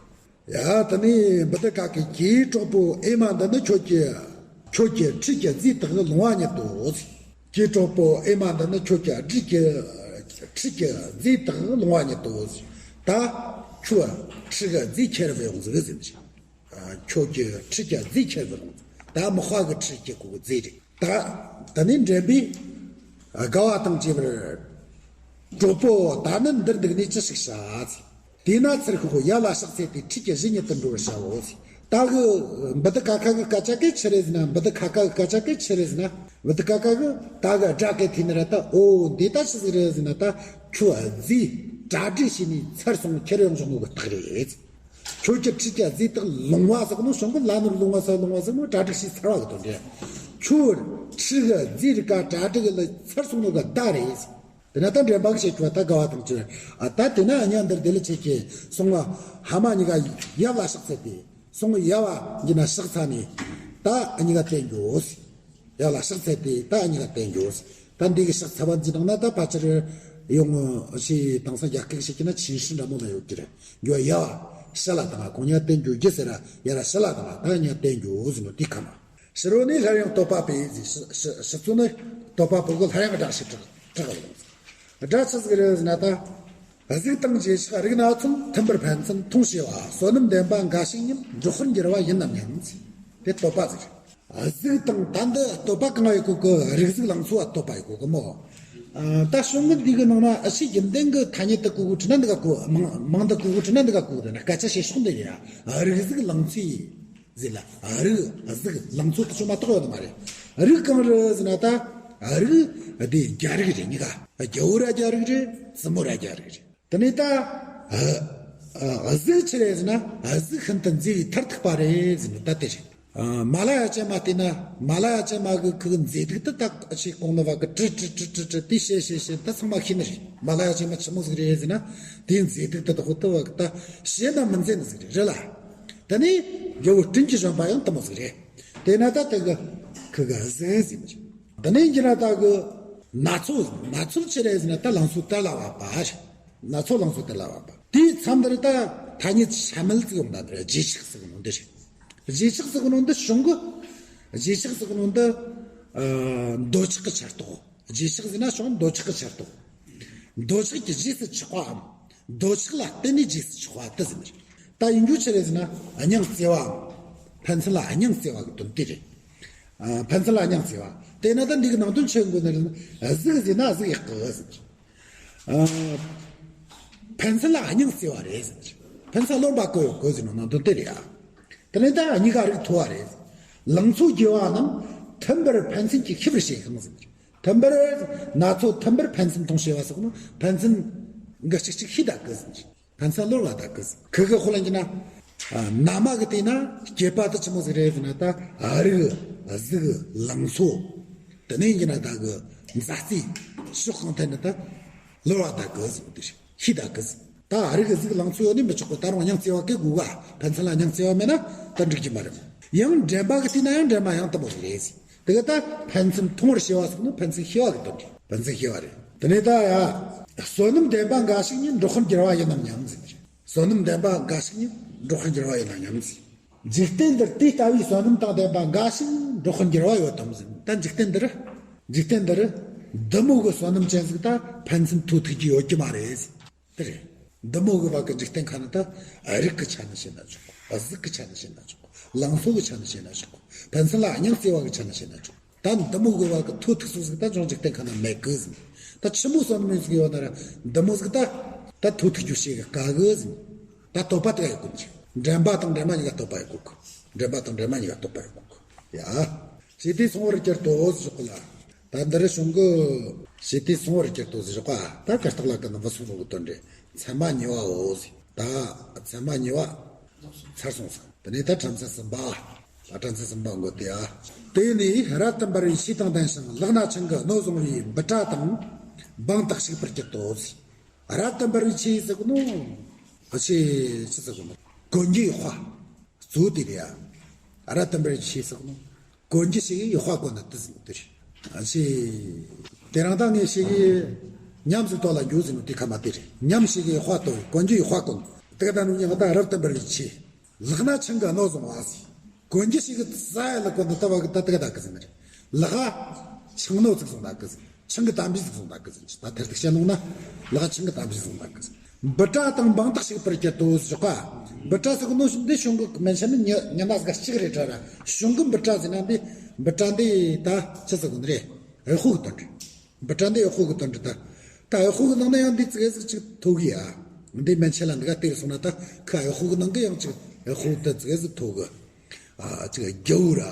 ཡ། དེ་ནས་བུ་དི་ཀ་ཀི། ཀྱེ་གྲོགས་པོ་ཨེ་མ། འདི་ནི་ཁྱོད་ཀྱི་ཁྱོད་ཀྱི་ཁྲིད་ཀྱི་རྫས་དག་ལོང་བ་ཉིད་དོ། ཀྱེ་གྲོགས་པོ་ཨེ་མ། འདི་ནི་ཁྱོད་ཀྱི་རྫས་ཀྱི་ཁྲིད་ཀྱི་རྫས་དག་ལོང་བ་ཉིད་དོ། ད་ཁྱོད་ཁྲིད་ཀྱི་རྫས་ཁྱེར་བ་ཡོང་ཟིག་ཟེར་ནས། ཁྱོད་ཀྱི་ཁྲིད་ཀྱི་རྫས་ཁྱེར་བ་ཡོང་། ད་མག་པ་གི་ཁྲིད་ཀྱི་གོ་རྫས་རེད། ད་དེ་ནས་འདྲེན་པས་དགའ་བ་དང་བཅས་པར། གྲོགས་པོ། ད་ནི་འདིར་འདུག་ནས་ཅི་ཞིག་བྱ། དེས་ན་ཚུར་ཤོག། ཡབ་ལ་ཕྱག་འཚལ་ཏེ་ཁྲིད་ཀྱི་གཞི་ཉིད་དུ་འགྲོ་བར་བྱའོ། ད་གི་བུ་དི་ཀ་ཀ་གི་སྐད་ཆ་གི་ཆི་རེད་ཟེར་ན། བུ་དི་ཀ་ཀ་གི་སྐད་ཆ་གི་ཆི་རེད་ཟེར་ན། བུ་དི་ཀ་ཀ་གི་ད་གི་སྒྲ་གི་ཐོས་ནི་རེད། ད་འོ་འདི་ད་ཆི་ཟིག་རེད་ཟེར་ན། ད་ཁྱོད་རྫས་གྲ་སྒྲིག་བྱས་ནས་ཚུར་སོང་ཁྱེར་ཡོང་བྱུང་ནོ་གི་རྟགས་རེད། ཁྱོད་ཀྱི་ཁྲིད་ཀྱི་རྫས་དག་ལོང་བ་ཟེར་ནོ་བྱུང་གི། ལ་ནོར་ལོང་བ་ཟེར། ལོང་བ་ཟེར་ནོ་གྲ་སྒྲིག་བྱས་ཚར་བ་གི་དོན་རེད། ཁྱོད་ཁྲིད་ཀྱི་རྫས་རིགས་ག་གྲ་སྒྲིག་ལ་ཚུར་སོང་ནོ་གི་བརྡ་རེད། དེ་ན་ད་འདྲེན་པ་གི་བཤད་རྒྱུ་བ་ད་དགའ་བ་དང་བཅས། ཨ། ད་དེ་ན་ཨ་ཉག་འདིར་དེ་ལ་ཆེ་ཁྱེད་སོང་བ་ཧ་མ་གཉིས་ཀ་ཡབ་ལ་ཕྱག་འཚལ་ཏེ། སོང་ཡབ་བ་འགྱི་ན་ཕྱག་འཚལ་ནས་ད་ཨ་གཉིས་ཀ་བསྟན་རྒྱུ། ཡབ་ལ་ཕྱག་འཚལ་ཏེ་ད་ཨ་གཉིས་ཀ་བསྟན་རྒྱུ། ད་འདི་གི་ཕྱག་འཚལ་བ་འདི་ནང་ན་ད་ཕལ་ཆེར་ཡོང་ཞེས་དེང་སང་རྒྱ་སྐད་བཤད་ཀྱི་ན་ཆིན་ཧྲི་འདྲ་མོ་ན་ཡོད་ཀྱི་རེད། འགྱོ་ཡབ་བ་ཕྱི་ལ་དང་གོང་ཉ་བསྟན་རྒྱུ་རྒྱུ་ཟེར་ར་ཡ་ར་ཕྱི་ལ་དང་ད་ཉ་བསྟན་རྒྱུ་ཟེར་ནོ་དེ་ཁ་ན། ཕྱི་རོལ་ནས་སླར་ཡང་བསྟོད་པ་སྤེལ་ཟེར། ཕྱི་ཕྱི་ཕྱི་ཚུལ་ནས་བསྟོད་པ་པོ་གི་སླར་ཡང་སྒྲ་ཞིག་གྲགས་གྲགས་ལ། སྒྲ་ཆི་ཟིག་རེད་ཟེར་ན། ད་གཟུགས་དང་རྗེས་ཆགས་རིགས་སྣ་ཚོགས། མཐུན་པར་ཕན་ཚུན་མཐོང་བྱེད་པ། བསོད་ནམས་ལྡན་པ་འགའ་ཞིག་ཉིད། འགྲོགས་པར་འགྱུར་བ་ཡིན་ནམ་ཡང་། དེ་བསྟོད་པ་ཟིག་རེད། གཟུགས་དང་། ད་འདི་བསྟོད་པ་གང་ཡོད་གོ་གི། རིགས་གཟུགས་ལང་ཚོ་བ་བསྟོད་པ་ཡོད་གོ་གི་མོ། ཨ། ད་གཞུང་གི་འདི་གི་ནང་ན་ཨ་ཕྱི་རྒྱུན་ལྡན་གི་ཐ་སྙད་དུ་གོ་གི་དྲི་ན་འདི་ག་གོ། མིང་མིང་དུ་གོ་གི་དྲི་ན་འདི་ག་གོ་གི། དེ་ན་སྐད་ཆ་བཤད་ཕྱོགས་འདི་ཡ། རིགས་གཟུགས་ལང་ཚོའི་ཟེར་ལ། རིགས་གཟུགས་ལང་ཚོ་དེ་ཚོ་མ་གཏོགས་ཡོད་ནི་མ་རེད། རིགས་གང་རེད་ཟེར་ན། ད་རིགས་དེ་རྒྱ་རིགས་རེད། གཉིས་ཀ་རྒྱ་བོ་ར་རྒྱ་རིགས་རེད། བཙུན་མོ་ར་རྒྱ་རིགས་རེད། དེ་ནས་ད་གཟུགས་ཆི་རེད་ཟེར་ན། གཟུགས་ཤིན་ཏུ་མཛེས་པའི་མཐར་ཐུག་པ་རེད་ཟེར་ནི་ད་དེ་རེད། མ་ལ་ཡ་ཅན་མ་བལྟས་ན། མ་ལ་ཡ་ཅན་མ་གི་ཁོ་གི་མཛེས་སྡུག་དེ་ད་ཅིག་གོང་ནས་བ་གི་དྲི་དྲི་དྲི་དྲི་དྲི་དེ་བཤད་བཤད་བཤད་ད་ཚང་མ་ཤེས་ནི་རེད། མ་ལ་ཡ་ཅན་མ་ཆི་མོ་ཟིག་རེད་ཟེར་ན། དེའི་མཛེས་སྡུག་དེ་ད་ཧོ་ད་བ་གི་ད་བཤད་ན་མི་མཛེས་ནི་ཟིག་རེད། རེད་ལ། དེ་ནས་རྒྱལ་བོ་སྤྲིན་གྱི་བཞོན་པ་ཡང་དེ་མོ་ཟིག་རེད། དེ་ན་ད་དེ་གི་ཁོ་གི་གཟུགས་ཟེར་ནི་རེད། དེ་ནས་ཡིན་ན་ད་གི་སྣ་ཚོགས། སྣ་ཚོགས་ཆི་རེད་ཟེར་ན། ད་ལང་ཚོ་དར་ལ་བབས་པ་རེད། སྣ་ཚོགས་ལང་ཚོ་དར་ལ་བབས་པ། དེའི་མཚམས་འདིར་ད་ཐ་སྙད་ཤ་མེད་ཅིག་ཡོང་ད་འདི་རེད། རྗེས་ཆགས་ཟེར་གི་ནོ་འདི་རེད། རྗེས་ཆགས་ཟེར་གི་ནོ་འདི་གཞུང་གི། རྗེས་ཆགས་ཟེར་གི་ནོ་འདི། ཨ། འདོད་ཆགས་ཀྱི་ཆར་གཏོགས། རྗེས་ཆགས་ཟེར་ན་གཞུང་འདོད་ཆགས་ཀྱི་ཆར་གཏོགས། འདོད་ཆགས་ཀྱི་རྗེས་སུ་ཆགས་པའམ། འདོད་ཆགས་ལ་བརྟེན་ནས་རྗེས་སུ་ཆགས་པ་དེ་ཟེར་ནི་རེད། ད་ཡིན་རྒྱུ་ཆི་རེད་ཟེར་ན། སྙིང་བརྩེ་བའམ། ཕན་ཚུན་ལ་སྙིང་བརྩེ་བ་གི་དོན་དེ་རེད། ཨ། ཕན་ཚུན་ལ་སྙིང་བརྩེ་བ། དེས་ན་ད་འདི་གི་ནང་དོན་ཆི་ཡིན་དགོས་ནི་རེད་ན། གཟུགས་ཟེར་ན་གཟུགས་ཡག་གི་ཟེར། ཨ། ཕན་ཚུན་ལ་སྙིང་བརྩེ་བ་རེད་ཟེར། ཕན་ཚུན་རློམ་པ་གོ་ཡོད་གོ་ཟེར་ནོ་ནང་དོན་དེ་རེད་ཨ། དེ་ནས་ད་གཉིས་ཀ་རིགས་མཐོ་བ་རེད། ལང་ཚོ་རྒྱས་པ་རྣམས་མཐུན་པར་ཕན་ཚུན་གྱིས་ཤེས་པར་བྱེད་ཤིང་ཟེར། མཐུན་པར། སྣ་ཚོགས་མཐུན་པར་ཕན་ཚུན་མཐོང་བྱེད་པ་ཟེར་ནོ། ཕན་ཚུན་གི་གཅིག་གཅིག་ཤེས་ད་གི་ཟེར། ཕན་ཚུན་རློམ་པ་ད་གི་ཟེར། ཁོ་གི་ཧོ་ལ་ཡིན་ན། ཨ། ན་མ་གི་དེ་ན་སྐྱེས་པ་དེ་ཆི་མོ་ཟིག་རེད་ཟེར་ན། ད་རིགས་གཟུགས་ལང་ཚོ། དེ་ནས་ཡིན་ན་ད་གི་མཛའ་བརྩེ་ཕྱོགས་གང་ཐད་ནས་ད་རློམ་པ་ད་གི་ཟེར། དེ་ཤེས་ད་གི་ཟེར། ད་རིགས་གཟུགས་ལང་ཚོ་ཡོད་ནི་མི་ཆོག་གི། ད་རུང་སྙིང་བརྩེ་བ་གི་དགོས་ག། ཕན་ཚུན་ལ་སྙིང་བརྩེ་བ་མེད་ན་ད་འགྲིག་གི་མ་རེད། ཡང་འདྲེན་པ་གི་དུས་ན་ཡང་འདྲེན་པ་ཡང་དེ་མོ་ཟིག་རེད་ཟེར། དེ་ག་ད་ཕན་ཚུན་མཐོང་བར་བྱེད་པ་ཟེར་ནི་ཕན་ཚུན་ཤེས་པ་གི་དོན་རེད། ཕན་ཚུན་ཤེས་པ་རེད། དེ་ནས་ད་ཡ། བསོད་ནམས་ལྡན་པ་འགའ་ཞིག་ཉིད། འགྲོགས་པར་འགྱུར་བ་ཡིན་ནམ་སྙམ་ཟེར་ནི་རེད། བསོད་ནམས་ལྡན་པ་འགའ་ཞིག་ཉིད། འགྲོགས་པར་འགྱུར་བ་ཡིན་ནམ་སྙམ་ཟེར། འཇིག་རྟེན་འདིར་དེ་ལྟ་བུའི་བསོད་ནམས་དང་ལྡན་པ་འགའ་ཞིག་འགྲོགས་པར་འགྱུར་བ་ཡོད་དམ་ཟེར། ད་འཇིག་རྟེན་འདིར། འཇིག་རྟེན་འདིར། འདི་མོ་གི་བསོད་ནམས་ཅན་ཟིག་ད་ཕན་ཚུན་ཐུག་ཐུག་རྒྱུ་ཡོད་ཀྱི་མ་རེད་ཟེར། དེ་རེད། འདི་མོ་གི་བར་གི་འཇིག་རྟེན་ཁ་ན་ད་རིགས་ཀྱི་ཆ་ནས་བཤད་ན་ཆོག་གོ། གཟུགས་ཀྱི་ཆ་ནས་བཤད་ན་ཆོག་གོ། ལང་ཚོ་གི་ཆ་ནས་བཤད་ན་ཆོག་གོ། ཕན་ཚུན་ལ་སྙིང་བརྩེ་བ་གི་ཆ་ནས་བཤད་ན་ཆོག་ད་འདི་མོ་གི་བར་གི་ཐུག་ཐུག་སོ་ཟིག་ད་ཅུང་འཇིག་རྟེན་ཁ་ན་མེད་གི་ཟེར། ད་ཆི་མོ་བསོད་ནམས་ཟིག་ཡོད་ན་ར་འདི་མོ་ཟིག་ད་ད་ཐུག་ཐུག་རྒྱུ་ཞིག་དཀའ་གི་ཟེར། ད་བསྟོད་པ་དེ་ག་ཡོད་གི་འདྲེན་པ་དང་འདྲེན་མ་གཉིས་ཀ་བསྟོད་པ་ཡོད་གི། འདྲེན་པ་དང་འདྲེན་མ་གཉིས་ཀ་བསྟོད་པ་ཡོད་གི། ཡ། ཞེ་དེ་སོང་བར་གྱུར་ཏོ་ཟེར་གོ་ལ། ད་འདི་རེ་གཞུང་གི། ཞེ་དེ་སོང་བར་གྱུར་ཏོ་ཟེར་གོ། ད་གར་སྟེགས་ལ་ཀ་ནི་བུ་སོང་རོགས་དོན་འདྲེ། མཚན་མ་གཉིས་པའོ་ཟེར། ད་མཚན་མ་གཉིས་པ་ཚར་སོང་ཟེར། དེ་ནས་ད་བྲམ་ཟེ་གསུམ་པ། ད་བྲམ་ཟེ་གསུམ་པ་འགོ་དེ་ཡ། དེ་ནས་རབ་ཏུ་འབར་བའི་ཆོས་དང་ལྡན་ཞིང་། ལག་ན་ཆང་གི་སྣོད་བཟུང་བའི་འབུ་སྐྲ་དང་། འབངས་དག་ཞིག་པར་གྱུར་ཏོ་ཟེར། རབ་ཏུ་འབར་བའི་ཆོས་ཟེར་གོ་ནོ། ཨ་ཆེ་ཆི་ཟེར་གོ་ནོ། གོན་རྒྱུའི་དཔའ། གཙོ་བོ་དེ་རེད་ཡ། རབ་ཏུ་འབར་བའི་ཆོས་ཟེར་གོ་ནོ། གོན་རྒྱུ་ཞིག་གི་དཔའ་གོན་ན་དེ་ཟེར་ནོ་དེ་རེད། ཨ་ཆེ། དེ་རིང་ད་ངས་ཞིག་གི་ཉམས་སུ་གཏོད་ལ་འགྱུར་ཟེར་ནོ་དེ་ཁ་མ་དེ་རེད། ཉམས་ཞིག་གི་དཔའ་གཏོད། གོན་རྒྱུའི་དཔའ་གོན། དེ་ག་ད་ནུ་ཉག་ད་རབ་ཏུ་འབར་བའི་ཆོས། ལག་ན་ཆང་གི་སྣོད་བཟུང་བ་ཟེར། གོན་རྒྱུ་ཞིག་གི་ས་ཡ་ལ་གོན་ནི་ལྟ་བ་གི་ད་དེ་ག་ད་གི་ཟེར་ནི་རེད། ལག་ཆང་སྣོད་ཅིག་བཟུང་ད་གི་ཟེར། ཆང་གི་དམ་བཅའ་ཟིག་བཟུང་ད་གི་ཟེར། ད་ཐེར་ཐེར་བཤད་ནོ་ན་ལག་ཆང་གི་དམ་བཅའ་ཟིག་བཟུང་ད་གི་ཟེར། འབུ་སྐྲ་དང་འབངས་དག་ཞིག་པར་གྱུར་ཏོ་ཟེར་ག། འབུ་སྐྲ་ཟེར་གོ་ནོ་འདི་གཞུང་གི་མན་ཆད་ནི་མྱི་མྱི་སྣ་ཟིག་གཅིག་རེད་དྲ་ར། གཞུང་གི་འབུ་སྐྲ་ཟེར་ན་འདི་འབུ་སྐྲ་འདི་ད་ཆི་ཟེར་གོ་ནི་རེད། འོད་དཔག་གི་དོན་རེད། འབུ་སྐྲ་འདི་འོད་དཔག་གི་དོན་རེད་ད། ད་འོད་དཔག་གི་ནང་ན་ཡང་འདི་ཙི་གེ་ཟིག་ཅིག་ཐོགས་གི་ཡ། འདི་མན་ཆད་ལ་འདི་ག་དེར་སོང་ན་ད་ཁ་འོད་དཔག་གི་ནང་གི་ཡང་ཅིག་འོད་དཔག་ད་ཙི་གེ་ཟིག་ཐོགས་གི། ཨ་ཅིག་རྒྱ་བོ་ར།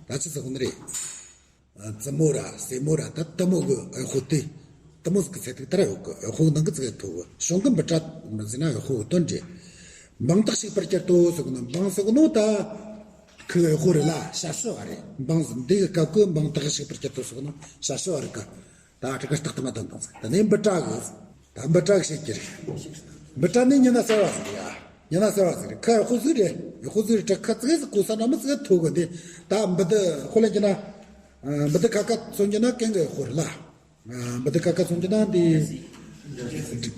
ད་ཆི་ཟེར་གོ་ནི་རེད། ཨ་བཙུན་མོ་ར་སྲས་མོ་ར་ད་དེ་མོ་གི་འོད་དཔག་དེ། དེ་མོ་ཟིག་གི་ཚད་ཐིག་ལྟར་ཡོད་གི། འོད་དཔག་གི་ནང་གི་ཙི་གེ་ཐོགས་གི། གཞུང་གི་འབུ་སྐྲ་མི་ཟེར་ན་འོད་དཔག་གི་དོན་རེད། འབངས་དག་ཞིག་པར་གྱུར་ཏོ་ཟེར་གོ་ནོ། འབངས་ཟེར་གོ་ནོ་ད། ཁུ་འོད་དཔག་རེད་ལ་ཞབས་ཞུ་བ་རེད། འབངས་འདི་གི་སྐབས་ཀྱི་འབངས་དག་ཞིག་པར་གྱུར་ཏོ་ཟེར་གོ་ནོ་ཞབས་ཞུ་བ་རེད་ག། ད་ཨ་ཁྲི་ཀ་སྟག་ཏུ་མ་དོན་དང་ཟེར། ད་ནི་འབུ་སྐྲ་གི། ད་འབུ་སྐྲ་གི་བཤད་ཀྱི་རེད། འབུ་སྐྲ་ནི་མྱི་སྣ་གསར་བ་ཟིག་རེད་ཡ། མྱི་སྣ་གསར་བ་ཟིག་རེད། ཁ་འོད་དཔག་ཟིག་རེད། འོད་དཔག་ཟིག་རེད་དྲ་ཁ་ཙི་གེ་ཟིག་གོ་ས་ན་མི་ཙི་གེ་ཐོགས་གི་འདི། ད་འབུ་དི་ཁོ་ལ་གྱི་ན། འབུ་དི་ཁ་ཁ་ཚོན་གྱི་ན་གན་གི་འོད་དཔག་རེད་ལ། འབུ་དི་ཁ་ཁ་ཚོན་གྱི་ན་འདི།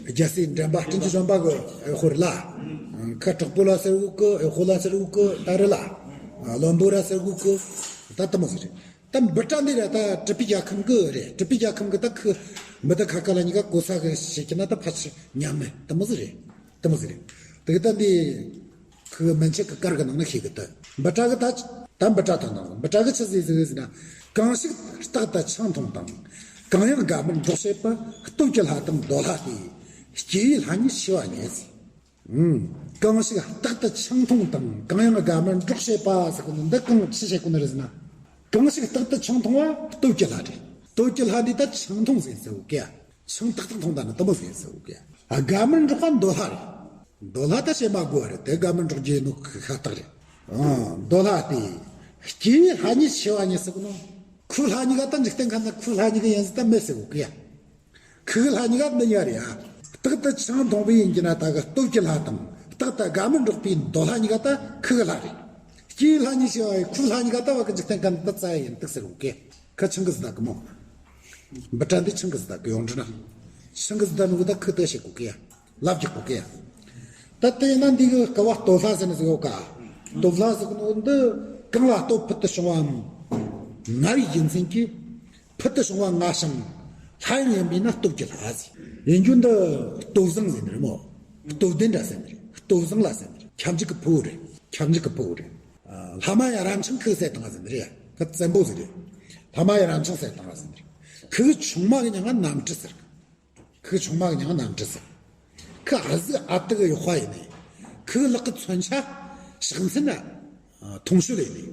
རྒྱལ་སྲས་འདྲེན་པ་སྤྲིན་གྱི་བཞོན་པ་གི་འོད་དཔག་རེད་ལ། ཁ་དྲག་པོ་ལ་ཟེར་འོད་གི། འོད་དཔག་ལ་ཟེར་འོད་གི་ད་རེད་ལ། བློན་པོ་ར་ཟེར་འོད་གི། ད་དེ་མོ་ཟིག་རེད། ད་འབུ་སྐྲ་འདི་ར་ད་གྲུབ་པའི་རྒྱལ་ཁམས་གི་རེད། གྲུབ་པའི་རྒྱལ་ཁམས་གི་ད་ཁུ་འབུ་དི་ཁ་ཁ་ལ་གཉིས་ཀ་གོ་ས་གི་བཤད་ཀྱི་ན་ད་ཕལ་ཆེར་མཉམ་མེད་དེ་མོ་ཟིག་རེད། དེ་མོ་ཟིག་རེད། དེ་གི་ད་འདི་ཁུ་མན་ཆད་གི་སྐར་གི་ནང་ན་ཤེས་གི་ད། འབུ་སྐྲ་གི་ད་ད་འབུ་སྐྲ་དང་ནང་འབུ་སྐྲ་གི་ཆི་ཟིག་ཟིག་ཟེར་ན། གང་ཞིག་རྟག་ཏུ་ཆང་འཐུང་དང་། གང་ཡང་དགའ་མིན་འགྲོགས་བྱེད་པ། སྟོབས་ཀྱི་ལྷ་དང་འདོད་ལྷ་སྟེ། སྐྱེས་པའི་ལྷ་ཉིད་འཆི་བ་ཉིད་ཟེར། ཨང་། གང་ཞིག་རྟག་ཏུ་ཆང་འཐུང་དང་། གང་ཡང་དགའ་མིན་འགྲོགས་བྱེད་པ་ཟེར་གོ་ནི་འདི་གང་ཆི་བྱེད་གོ་ནི་རེད་ཟེར་ན། གང་ཞིག་རྟག་ཏུ་ཆང་འཐུང་བ་སྟོབས་ཀྱི་ལྷ་རེད། སྟོབས་ཀྱི་ལྷ་འདི་ད་ཆང་འཐུང་ཟེར་ཟེར་བོ་ཀྱ། ཆང་ཏག་ཏག་འཐུང་ད་ནི་དེ་མོ་ཟེར་ཟེར་བོ་ཀྱ། དགའ་མིན་འགྲོགས་པ་འདོད་ལྷ་རེད། འདོད་ལྷ་ད་བཤད་མ་དགོས་པ་རེད། དེ་དགའ་མིན་འགྲོགས་རྒྱུ་ནོ་ཁ་ཐག་རེད། ཨང་། འདོད་ལྷ་སྟེ། སྐྱེས་པའི་ལྷ་ཉིད་འཆི་བ་ཉིད་ཟེར་གོ་ནོ། ཁུ་ལྷ་གཉིས་ཀ་ད་འཇིག་རྟེན་ཁ་ན་ཁུ་ལྷ་གཉིས་ཀ་ཡིན་ཟེར་ད་མེད་ཟེར་བོ་ཀྱ། ཁུ་གི་ལྷ་གཉིས་ཀ་འདི་གཉིས་ཀ་རེད་ཨ། རྟག་ཏུ་ཆང་འཐུང་བའི་ཡིན་གྱི་ན་ད་གི་སྟོབས་ཀྱི་ལྷ་དང་། རྟག་ཏུ་དགའ་མིན་འགྲོགས་པའི་འདོད་ལྷ་གཉིས་ཀ་ད་ཁུ་གི་ལྷ་རེད། སྐྱེས་ལྷ་གཉིས་ཤི་བའི་ཁུ་ལྷ་གཉིས་ཀ་ད་བ་གི་འཇིག་རྟེན་ཁ་འདི་ད་རྩ་ཡ་ཡིན་འདུག་ཟེར་བོ་ཀེ། ཁ་ཆང་གི་ཟི་ད་གི་མོ། འབུ་སྐྲ་འདི་ཆང་གི་ཟི་ད་གི་ཡོང་འདྲི་ན། ཆང་གི་ཟི་ད་ནུ་གི་ད་ཁུ་ད་ཤེས་གོ་ཀེ་ཡ། ལབ་རྒྱག་གོ་ཀེ་ཡ། ད་དེ་ཡིན་ན་འདི་གི་ཀ་བ་སྟོད་ལྷ་ཟེར་ནི་ཟིག་ཡོད་ཀ། སྟོད་ལྷ་ཟེར་གི་ནོ་འདི་གང་ལ་སྟོབས་ཕུལ་དུ་བྱུང་བའམ། ང་རའི་རྒྱུ་མཚན་གྱིས། ཕུལ་དུ་བྱུང་བ་ང་ཞིང་། ལྷ་ཡང་ཡིན་པས་ན་སྟོབས་ཀྱི་ལྷ་ཟེར། ཡིན་རྒྱུ་འདི་སྟོབས་བཟང་ཟེར་ནི་རེད་མོ། སྟོབས་ལྡན་འདྲ་ཟེར་ནི་རེད། སྟོབས་བཟང་ལ་ཟེར་ནི་རེད། ཁྱབ་འཇུག་གི་ཕུ་བོ་རེད། ཁྱབ་འཇུག་གི་ཕུ་བོ་རེད། ལྷ་མ་ཡི་རབ་འཆང་ཁུ་ཟེར་བཏང་ཟེར་ནི་རེད། ཁུ་བཙན་པོ་ཟེར་རེད། ལྷ་མ་ཡི་རབ་འཆང་ཟེར་བཏང་ཟེར་ནི་རེད། ཁུ་ཆུང་མ་གི་མྱིང་ང་རྣམ་སྤྲུལ་ཟེར། ཁུ་ཆུང་མ་གི་མྱིང་ང་རྣམ་སྤྲུལ་ཟེར། ཁུ་ཨ་ཟི་ཨ་ཏི་གི་གཡོག་པ་ཡིན་ནི། ཁུ་ལག་གི་མཚོན་ཆ་ཕྱག་མཚན་ན་ཐུང་ཤོས་ཡིན་ནི།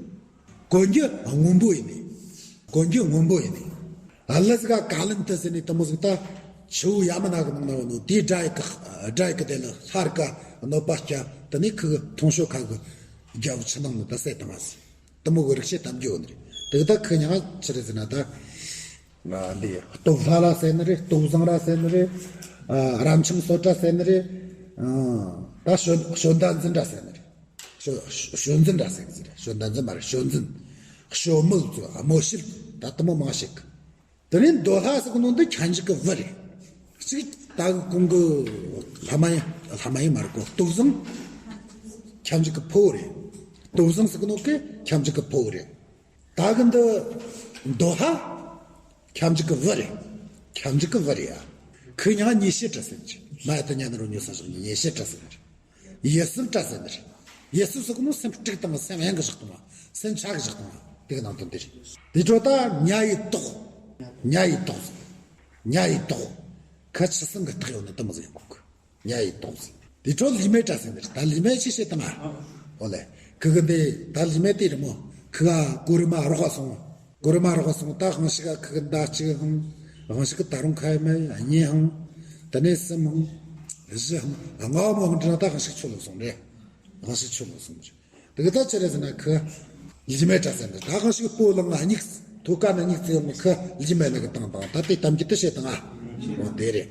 གོན་རྒྱུ་སྔོན་པོ་ཡིན་ནི། གོན་རྒྱུ་སྔོན་པོ་ཡིན་ནི། ཨ་ལ་ཟིག་ག་ལན་ཏི་ཟེར་ནི་དེ་མོ་ཟིག་ད། ཆུ་བོ་ཡ་མ་ན་གི་ནང་ན་བ་ནོ་དེའི་དགྲ་ཡི་གི་དགྲ་ཡི་གི་དེ་ལ་ལྷ་རི་ཀ་གནོད་པ་སྐྱ་དེ་ནི་ཁུ་གི་ཐུང་ཤོས་ཁ་གི་རྒྱ་བོ་ཆུ་ནང་ནི་ད་ཟེར་བཏང་བ་ཟིག་དེ་མོ་གི་རིག་བྱེད་གཏམ་རྒྱུད་ཡོད་ནི་རེད། དེ་གི་ད་ཁུ་མྱིང་ང་ཆི་རེད་ཟེར་ན་ད། ང་འདི་སྟོབས་ལྷ་ལ་ཟེར་ནི་རེད། སྟོབས་བཟང་ར་ཟེར་ནི་རེད། ཨ་རབ་འཆང་སོ་ཏྲ་ཟེར་ནི་རེད། ཨང་། ད་ཞོན་ཞོན་ད་འཛིན་འདྲ་ཟེར་ནི་རེད། ཞོ་ཞོ་འཛིན་འདྲ་ཟེར་གི་ཟེར་རེད། ཞོན་ད་འཛིན་མ་རེད། ཞོན་འཛིན། ཞོ་མོ་ཚོ་ཨ་མོ་ཤིལ། ད་དུ་མོ་མང་ཞིག་གི། དེ་ནས་འདོད་ལྷ་ཟེར་གི་ནོ་འདི་ཁྱབ་འཇུག་གི་བུ་རེད། གཅིག་ད་གི་གོང་གི་ལྷ་མ་ཡིན། ལྷ་མ་ཡིན་མ་རེད་གོ། སྟོབས་བཟང་ཁྱབ་འཇུག་གི་ཕོ་རེད། སྟོབས་བཟང་ཟེར་གི་ནོ་གི་ཁྱབ་འཇུག་གི་ཕོ་རེད། ད་གི་འདི་འདོད་ལྷ་ཁྱབ་འཇུག་གི་བུ་རེད། ཁྱབ་འཇུག་གི་བུ་རེད་ཡ། ཁོའི་མྱིང་ང་མཉེས་བྱེད་དྲི་ཟེར་གི། མ་ཡ་ཏི་ཉ་ན་རོ་མྱོ་ས་བཞག་ནས་མཉེས་བྱེད་དྲི་ཟེར་གི་རེད། ཡིད་སེམས་དྲི་ཟེར་གི་རེད། ཡིད་སེམས་ཟེར་གི་ནོ་སེམས་དཀྲུག་བཏང་། སེམས་གཡེང་གི་བཞག་བཏང་བ། སེམས་ཆག་གི་བཞག་བཏང་བ། དེ་གི་ནང་དོན་དེ་རེད། དེ་འཕྲོ་ད་ཉ་ཡི་ཏོག་ཉ་ཡི་ཏོག་ཉ་ཡི་ཏོག་ཁ་ཆུ་སྲིན་གི་ཐག་ཡོད་ནི་དུ་མི་ཟིག་ཡོང་གོ་གི། ཉ་ཡི་ཏོག་ཟེར། དེ་འཕྲོ་ལི་མའི་སྒྲ་ཟེར་འདིར། ད་ལི་མའི་ཆི་བཤད་དང་ཨ། ཨོ་ལེ། ཁི་གི་འདི་ད་ལི་མའི་དེ་རི་མོ། ཁི་ག་གོ་རི་མ་རོགས་སོང་། གོ་རི་མ་རོགས་སོང་། ད་དབང་ཤི་ག་ཁི་གི་ད་གཅིག་ཧང་། དབང་ཤི་གི་ད་རུང་ཁ་ཡ་མ་གཉིས་ཧང་། ད་ནས་གསུམ་ཧང་། བཞི་ཧང་། ལྔ་བ་མོ་ཧང་དྲི་ན་ད་དབང་ཤི་ཆོ་ལོ་སོང་རེད། དབང་ཤི་ཆོ་ལོ་སོང་རེད། དེ་གི་ད་ཆི་རེད་ཟེར་ན་ཁི། ལི་མའི་སྒྲ་ཟེར་འདི་ད་དབང་ཤི་སྤོ་ལངས་ང་གཉིས། ཐོ་ཀ་ན་གཉིས་ཚེ་ཡོང་ཁི་ལི་མའི་ནི་གི་དང་དང་ད་དེ་གཏམ་རྒྱུད་དུ་བཤད་དང་ཨ། འོ་དེ་རེད།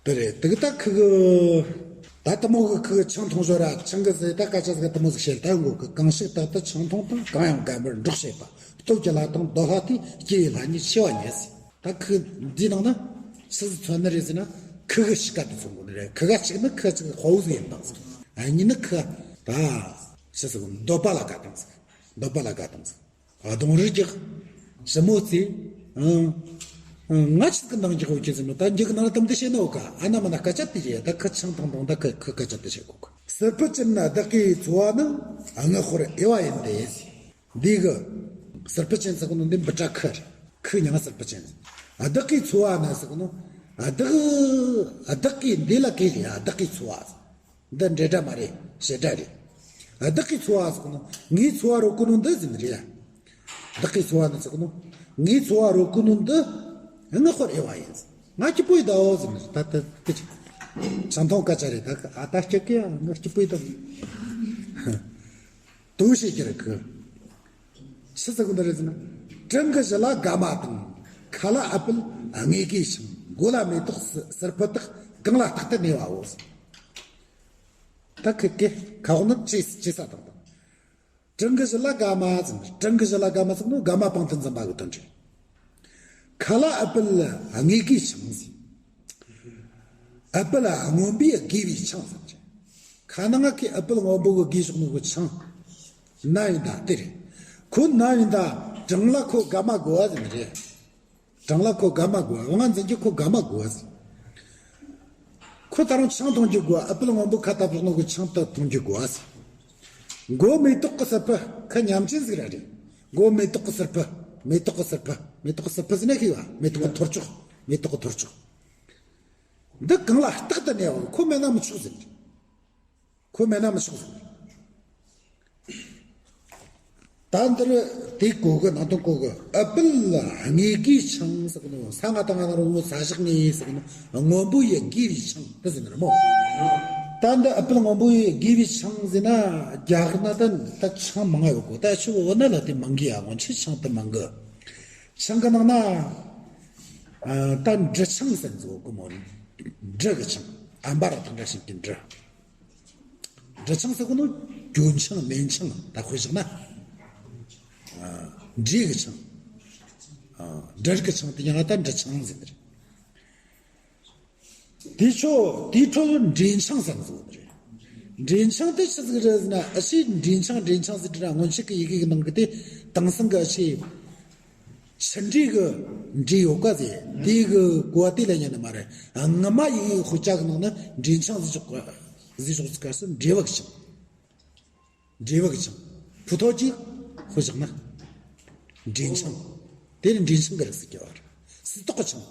དེ་རེད། དེ་གི་ད་ཁི་གི། ད་དུ་མོ་གི་ཁི་གི་ཆང་འཐུང་ཞོར་ར་ཆང་གི་ཟེར་ད་སྐད་ཆ་ཟིག་དུ་མོ་ཟིག་བཤད། ད་འགོ་གི་གང་ཞིག་ད་ལྟ་ཆང་འཐུང་དང་གང་ཡང་འགལ་མེར་འགྲོགས་བྱེད་པ། སྟོབས་ཀྱི་ལྷ་དང་འདོད་ལྷ་སྟེ་སྐྱེ་བའི་ལྷ་ཉིད་འཆི་བ་ཉིད་ཟེར། ད་ཁི་འདིའི་ནང་ན་སུ་ཟིག་མཚོན་ནི་རེད་ཟེར་ན་ཁི་གི་གཤིས་ཀ་དེ་མཚོན་དགོས་ནི་རེད། ཁི་ག་གཅིག་ནི་ཁི་གཅིག་དཔའ་བོ་ཟིག་ཡིན་དང་ཟིག་ཨ་གཉིས་ནི་ཁི་ད་ཆི་ཟེར་གོ་འདོད་པ་ལ་དགའ་དང་ཟིག་འདོད་པ་ལ་དགའ་དང་ཟིག་གདོང་རིས་རྒྱག་ཞི་མོ་རྩེ། ཨང་། ང་ཆི་གི་ནང་རྒྱག་འོ་ཁྱེད་ཟེར་ནོ་ད་རྒྱག་ནང་ལ་དམ་དུ་བྱེད་ནོ་ག་ཨ་ན་མ་ན་སྐད་ཆ་དེ་རེད། ད་ཁི་ཆང་དང་དང་ད་ཁི་ཁི་སྐད་ཆ་དེ་བྱེད་གོ་གི། སེར་པོ་ཅན་ན་བདག་གི་འཚོ་བ་ནི་མངལ་ཁོར་དབྱེ་བ་ཡིན་ཏེ། འདི་གི་སེར་པོ་ཅན་ཟེར་གོ་ནོ་འདི་འབུ་ཕྲ་ཁི་རེད། ཁི་མྱིང་སེར་པོ་ཅན། བདག་གི་འཚོ་བ་ན་ཟེར་གོ་ནོ། བདག་བདག་གི་འདི་ལ་གི་རེད་ཡ། བདག་གི་འཚོ་བ། འདི་འབྲེལ་སྒྲ་མ་རེད། བྱེད་སྒྲ་རེད། བདག་གིས་འཚོ་བ་ཟེར་གོ་ནོ། ངའི་འཚོ་བ་རོལ་གོ་ནོ་འདི་ཟེར་ནི་རེད། བདག་གིས་འཚོ་བ་ནི་ཟེར་གོ་ནོ། ངའི་འཚོ་བ་རོལ་གོ་ནོ་འདི། མངལ་ཁོར་དབྱེ་བ་ཡིན། ང་སྐྱིད་པོ་ཡིན་ད་འོ་ཟེར་ནི་ད་ད་ད་ཅི། ཆང་འཐུང་སྐད་ཆ་རེད་ད་ཨ་ད་སྐྱིད་གི་ང་སྐྱིད་པོ་ཡིན་ད། དུ་ཞེས་ཀྱི་རེད་གི། ཕྱི་ཟེར་གོ་འདི་རེད་ཟེར་ན། བྲང་གི་བཞི་ལ་དགའ་མ་དང་། ཁ་ལ་ཨ་པལ་དངོས་གི་ཆང་། མགོ་ལ་མེ་ཏོག་སེར་པོ་དག་གང་ལ་རྟག་ཏུ་གནས་པའོ། ད་ཁི་ཀེ་ཁ་འོག་ནི་ཅི་ཅི་ས་དང་དང་། བྲང་གི་བཞི་ལ་དགའ་མ་ཟེར། བྲང་གི་བཞི་ལ་དགའ་མ་ཟེར་ནོ་དགའ་མ་པང་དུ་འཛིན་པ་གི་དོན་རེད། ཁ་ལ་ཨ་པལ་དངོས་གི་ཆང་ཟེར། ཨ་པལ་སྔོན་པོའི་དགོས་པའི་ཆང་ཟེར་གྱི། ཁ་ནང་ང་ཁི་ཨ་པལ་སྔོན་པོ་གི་དགོས་ཞོག་ནོ་གི་ཆང་ན་ཡིན་ད་དེ་རེད། ཁོ་ན་ཡིན་ད་བྲང་ལ་ཁོ་དགའ་མ་དགོས་པ་ཟེར་ནི་རེད། བྲང་ལ་ཁོ་དགའ་མ་དགོས། དབང་འཛིན་གྱི་ཁོ་དགའ་མ་དགོས། ཁོ་ད་རུང་ཆང་འཐུང་རྒྱུ་དགོས། ཨ་པལ་སྔོན་པོ་ཁ་ཏབ་ལོག་ནོ་གི་ཆང་ད་འཐུང་རྒྱུ་དགོས། མགོ་མེ་ཏོག་གི་སེར་པོ་ཁ་ཉམས་ཅན་ཟིག་ར་རེད། མགོ་མེ་ཏོག་གི་སེར་པོ། མེ་ཏོག་གི་སེར་པོ། མེ་ཏོག་གི་སེར་པོ་ཟེར་ན་ཤེས་པ། མེ་ཏོག་གི་ཐོར་ཅོག་མེ་ཏོག་གི་ཐོར་ཅོག་འདི་གང་ལ་རྟག་ཏུ་གནས་པ། ཁོ་མེད་ན་མི་ཆོག་ཟེར། ཁོ་མེད་ན་མི་ཆོག་ཟེར། ད་འདིར་དེ་གོ་གི་ནང་དོན་གོ་གི། ཨ་པལ་དངོས་གི་ཆང་ཟེར་གི་ནོ། ས་ང་ཏ་ང་ན་རོ་ས་བཞག་ནས་ཟེར་གི་ནོ། སྔོན་པོ་ཡི་དགོས་པའི་ཆང་དེ་ཟེར་ནི་རེད་མོ། ད་འདི་ཨ་པལ་སྔོན་པོ་ཡི་དགོས་པའི་ཆང་ཟེར་ན་རྒྱ་གར་ན་ད་ད་ཆང་མང་ང་ཡོད་གོ། ད་ཆུ་བོ་ན་ལ་དེ་མང་གི་ཡ། སྔོན་ཆད་ཆང་དེ་མང་གི། ཆང་གི་ནང་ན་ཨ་ད་འབྲུ་ཆང་ཟེར་ནི་ཟིག་ཡོད་གོ་མོ། འབྲུ་གི་ཆང་། ཨམ་བ་ར་དང་འདྲ་ཞིག་གི་འབྲུ། འབྲུ་ཆང་ཟེར་གོ་ནོ་གྱོན་ཆང་སྨན་ཆང་ད་དཔེ་བཞག་ན། ཨ་འབྲས་ཀྱི་ཆང་། ཨ་འབྲུ་རིགས་ཀྱི་ཆང་དེ་ཡང་ད་འབྲུ་ཆང་ཟེར་ནི་རེད། དེ་ཆོ་དེའི་ཁྲོད་འབྲས་ཆང་ཟེར་ནི་ཟིག་ཡོད་ནི་རེད། འབྲས་ཆང་དེ་ཆི་ཟིག་རེད་ཟེར་ན། ཨ་ཕྱི་འབྲས་ཆང་འབྲས་ཆང་ཟེར་དུས་ན་སྔོན་ཆད་ཀྱི་ཡི་གེ་གི་ནང་གི་དེ་དེང་སང་གི་ཨ་ཕྱི། ཕྱི་འབྲས་གི་འབྲས་ཡོད་ཀ་ཟེར། དེ་གི་གོ་བ་དེ་ལ་ཉན་ནི་མ་རེད། སྔ་མ་ཡི་གེ་དཔེ་ཆ་གི་ནང་ན་འབྲས་ཆང་ཟེར་ཆོག་ག་ཟེར་ཆོག་ཟེར་ག་སོ། འབྲས་བུ་གི་ཆང་། འབྲས་བུ་གི་ཆང་། བུ་ཐོག་གཅིག་དཔེ་བཞག་ན། འབྲས་ཆང་། དེ་ནི་འབྲས་ཆང་གི་རིགས་སུ་སྐྱེ་བ་རེད། སིལ་ཏོག་གི་ཆང་།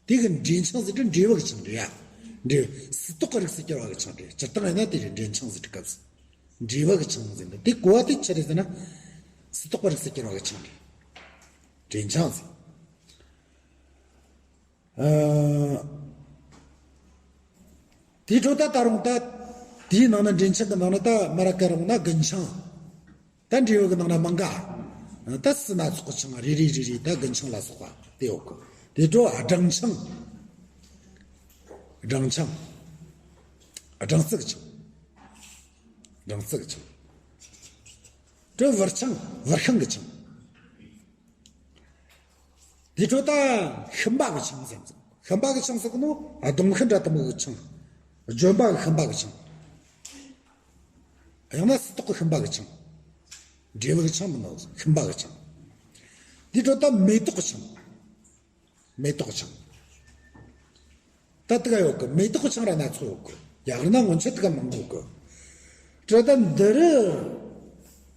དེ་གི་འབྲས་ཆང་ཟེར་དུས་འབྲས་བུ་གི་ཆང་རེད་ཡ། འབྲས། སིལ་ཏོག་གི་རིགས་སུ་གྱུར་བ་གི་ཆང་རེད། སྤྱིར་བཏང་ཡིན་ན་དེ་རེད། འབྲས་ཆང་ཟེར་དུས་སྐབས་སུ། འབྲས་བུ་གི་ཆང་ཟེར་འདུག་དེ་གོ་བ་དེ་ཆི་རེད་ཟེར་ན། སིལ་ཏོག་གི་རིགས་སུ་གྱུར་བ་གི་ཆང་རེད། འབྲས་ཆང་ཟེར། ཨ། དེའི་འཕྲོ་ད་ད་རུང་ད། དེའི་ནང་ན་འབྲས་ཆང་གི་ནང་ན་ད་མ་ར་ཀ་རུང་ན་རྒུན་ཆང་། ད་འབྲས་བུ་གི་ནང་ན་མང་ག་ད་སྲིན་སྣ་ཚོགས་ཀྱི་ཆང་རེ་རེ་རེ་རེ་ད་རྒུན་ཆང་ལ་སོགས་པ་དེ་ཡོད་གི། དེ་འཕྲོ་སྦྲང་ཆང་། སྦྲང་ཆང་། སྦྲང་རྩི་གི་ཆང་། སྦྲང་རྩི་གི་ཆང་། དེ་བུར་ཆང་། བུར་ཤིང་གི་ཆང་། དེའི་འཕྲོ་ད་ཤུན་པ་གི་ཆང་ཟེར། ཤུན་པ་གི་ཆང་ཟེར་གི་ནོ་ཨ་སྡོང་ཤིང་འདྲ་དེ་མོ་གི་ཆང་། ལྗོན་པ་གི་ཤུན་པ་གི་ཆང་། ཡང་ན་སིལ་ཏོག་གི་ཤུན་པ་གི་ཆང་། འབྲས་བུ་གི་ཆང་མིན་ནོ། ཤུན་པ་གི་ཆང་། དེའི་འཕྲོ་ད་མེ་ཏོག་གི་ཆང་། མེ་ཏོག་གི་ཆང་། ད་དེ་ག་ཡོད་གི། མེ་ཏོག་གི་ཆང་ར་སྣ་ཚོགས་ཡོད་གི། ཡང་ན་སྔོན་ཆད་དེ་ག་མང་པོ་གི། དྲི་ད་འདི་རུ་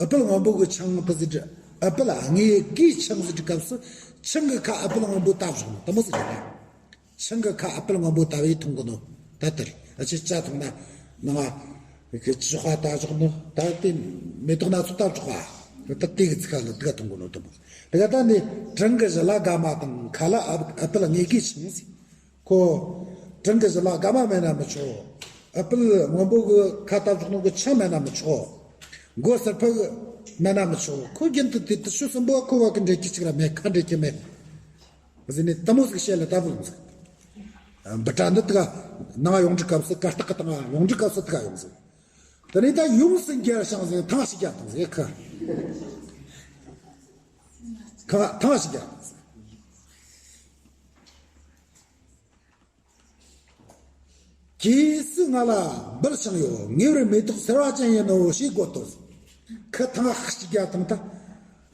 ཨ་པལ་སྔོན་པོ་གི་ཆང་དེ་ཟེར་དྲི། ཨ་པལ་དངོས་ཀྱི་ཆང་ཟེར་དྲི་སྐབས་སུ་ཆང་གི་ཁ་ཨ་པལ་སྔོན་པོ་ལྟ་བཞག་ནོ་དེ་མོ་ཟིག་རེད། ཆང་གི་ཁ་ཨ་པལ་སྔོན་པོ་ལྟ་བུའི་མཐོང་གི་ནོ་ད་དེ་རེད། ཨ་ཅེ་ཅ་ཐུང་ན་ནང་ང་གི་ཅི་ཧ་ལྟ་བཞག་ནོ་ད་དེ་མེ་ཏོག་སྣ་ཚོགས་ལྟ་བཞག་པ། ད་དེ་གི་ཚིག་ལ་དེ་ག་མཐོང་གི་ནོ་དེ་མོ། དེ་ག་ད་ནི་བྲང་གི་བཞི་ལ་དགའ་མ་དང་། ཁ་ལ་ཨ་པལ་དངོས་ཀྱི་ཆང་ཟེར། ཁོ། བྲང་གི་བཞི་ལ་དགའ་མ་མེད་ན་མི་ཆོག་ཨ་པལ་སྔོན་པོ་གི་ཁ་ལྟ་བཞག་ནོ་གི་ཆང་མེད་ན་མི་ཆོག་མགོ་སེར་པོ་གི་མེད་ན་མི་ཆོག་ཁོ་རྒྱུན་དུ་དེ་དུ་ཆུ་གསུམ་པོ་ཁོ་བ་གི་འདྲེ་གི་གཅིག་ར་མེད། ཁ་འདྲེ་གི་མེད་ཟེར་ནས་དེ་མོ་ཟིག་བཤད་ལ་ལྟ་བུ་ཡོང་ཟིག་འབུ་ཏྲ་འདི་དེ་ག་ནང་ཡོང་འདྲི་སྐབས་སུ། གར་སྟེགས་གི་སྟེང་ཡོང་འདྲི་སྐབས་སུ་དེ་ག་ཡོང་ཟིག་དེ་ནས་ད་ཡོངས་སུ་འགྱེལ་ཞིང་ཟེར། ཐང་ཞིག་རྒྱག་དང་ཟེར། ཁ་ཁ་ཐང་ཞིག་རྒྱག་དང་ཟེར། ཁྱེད་སུ་ང་ལ་འབུལ་ཞིང་ཡོད། ངེས་པར་མེ་ཏོག་སེར་བ་ཅན་ཡིན་ནོ་ཞེས་བསྒོ་ཏོ། ཁ་ཐང་ཞིག་རྒྱག་དང་ད།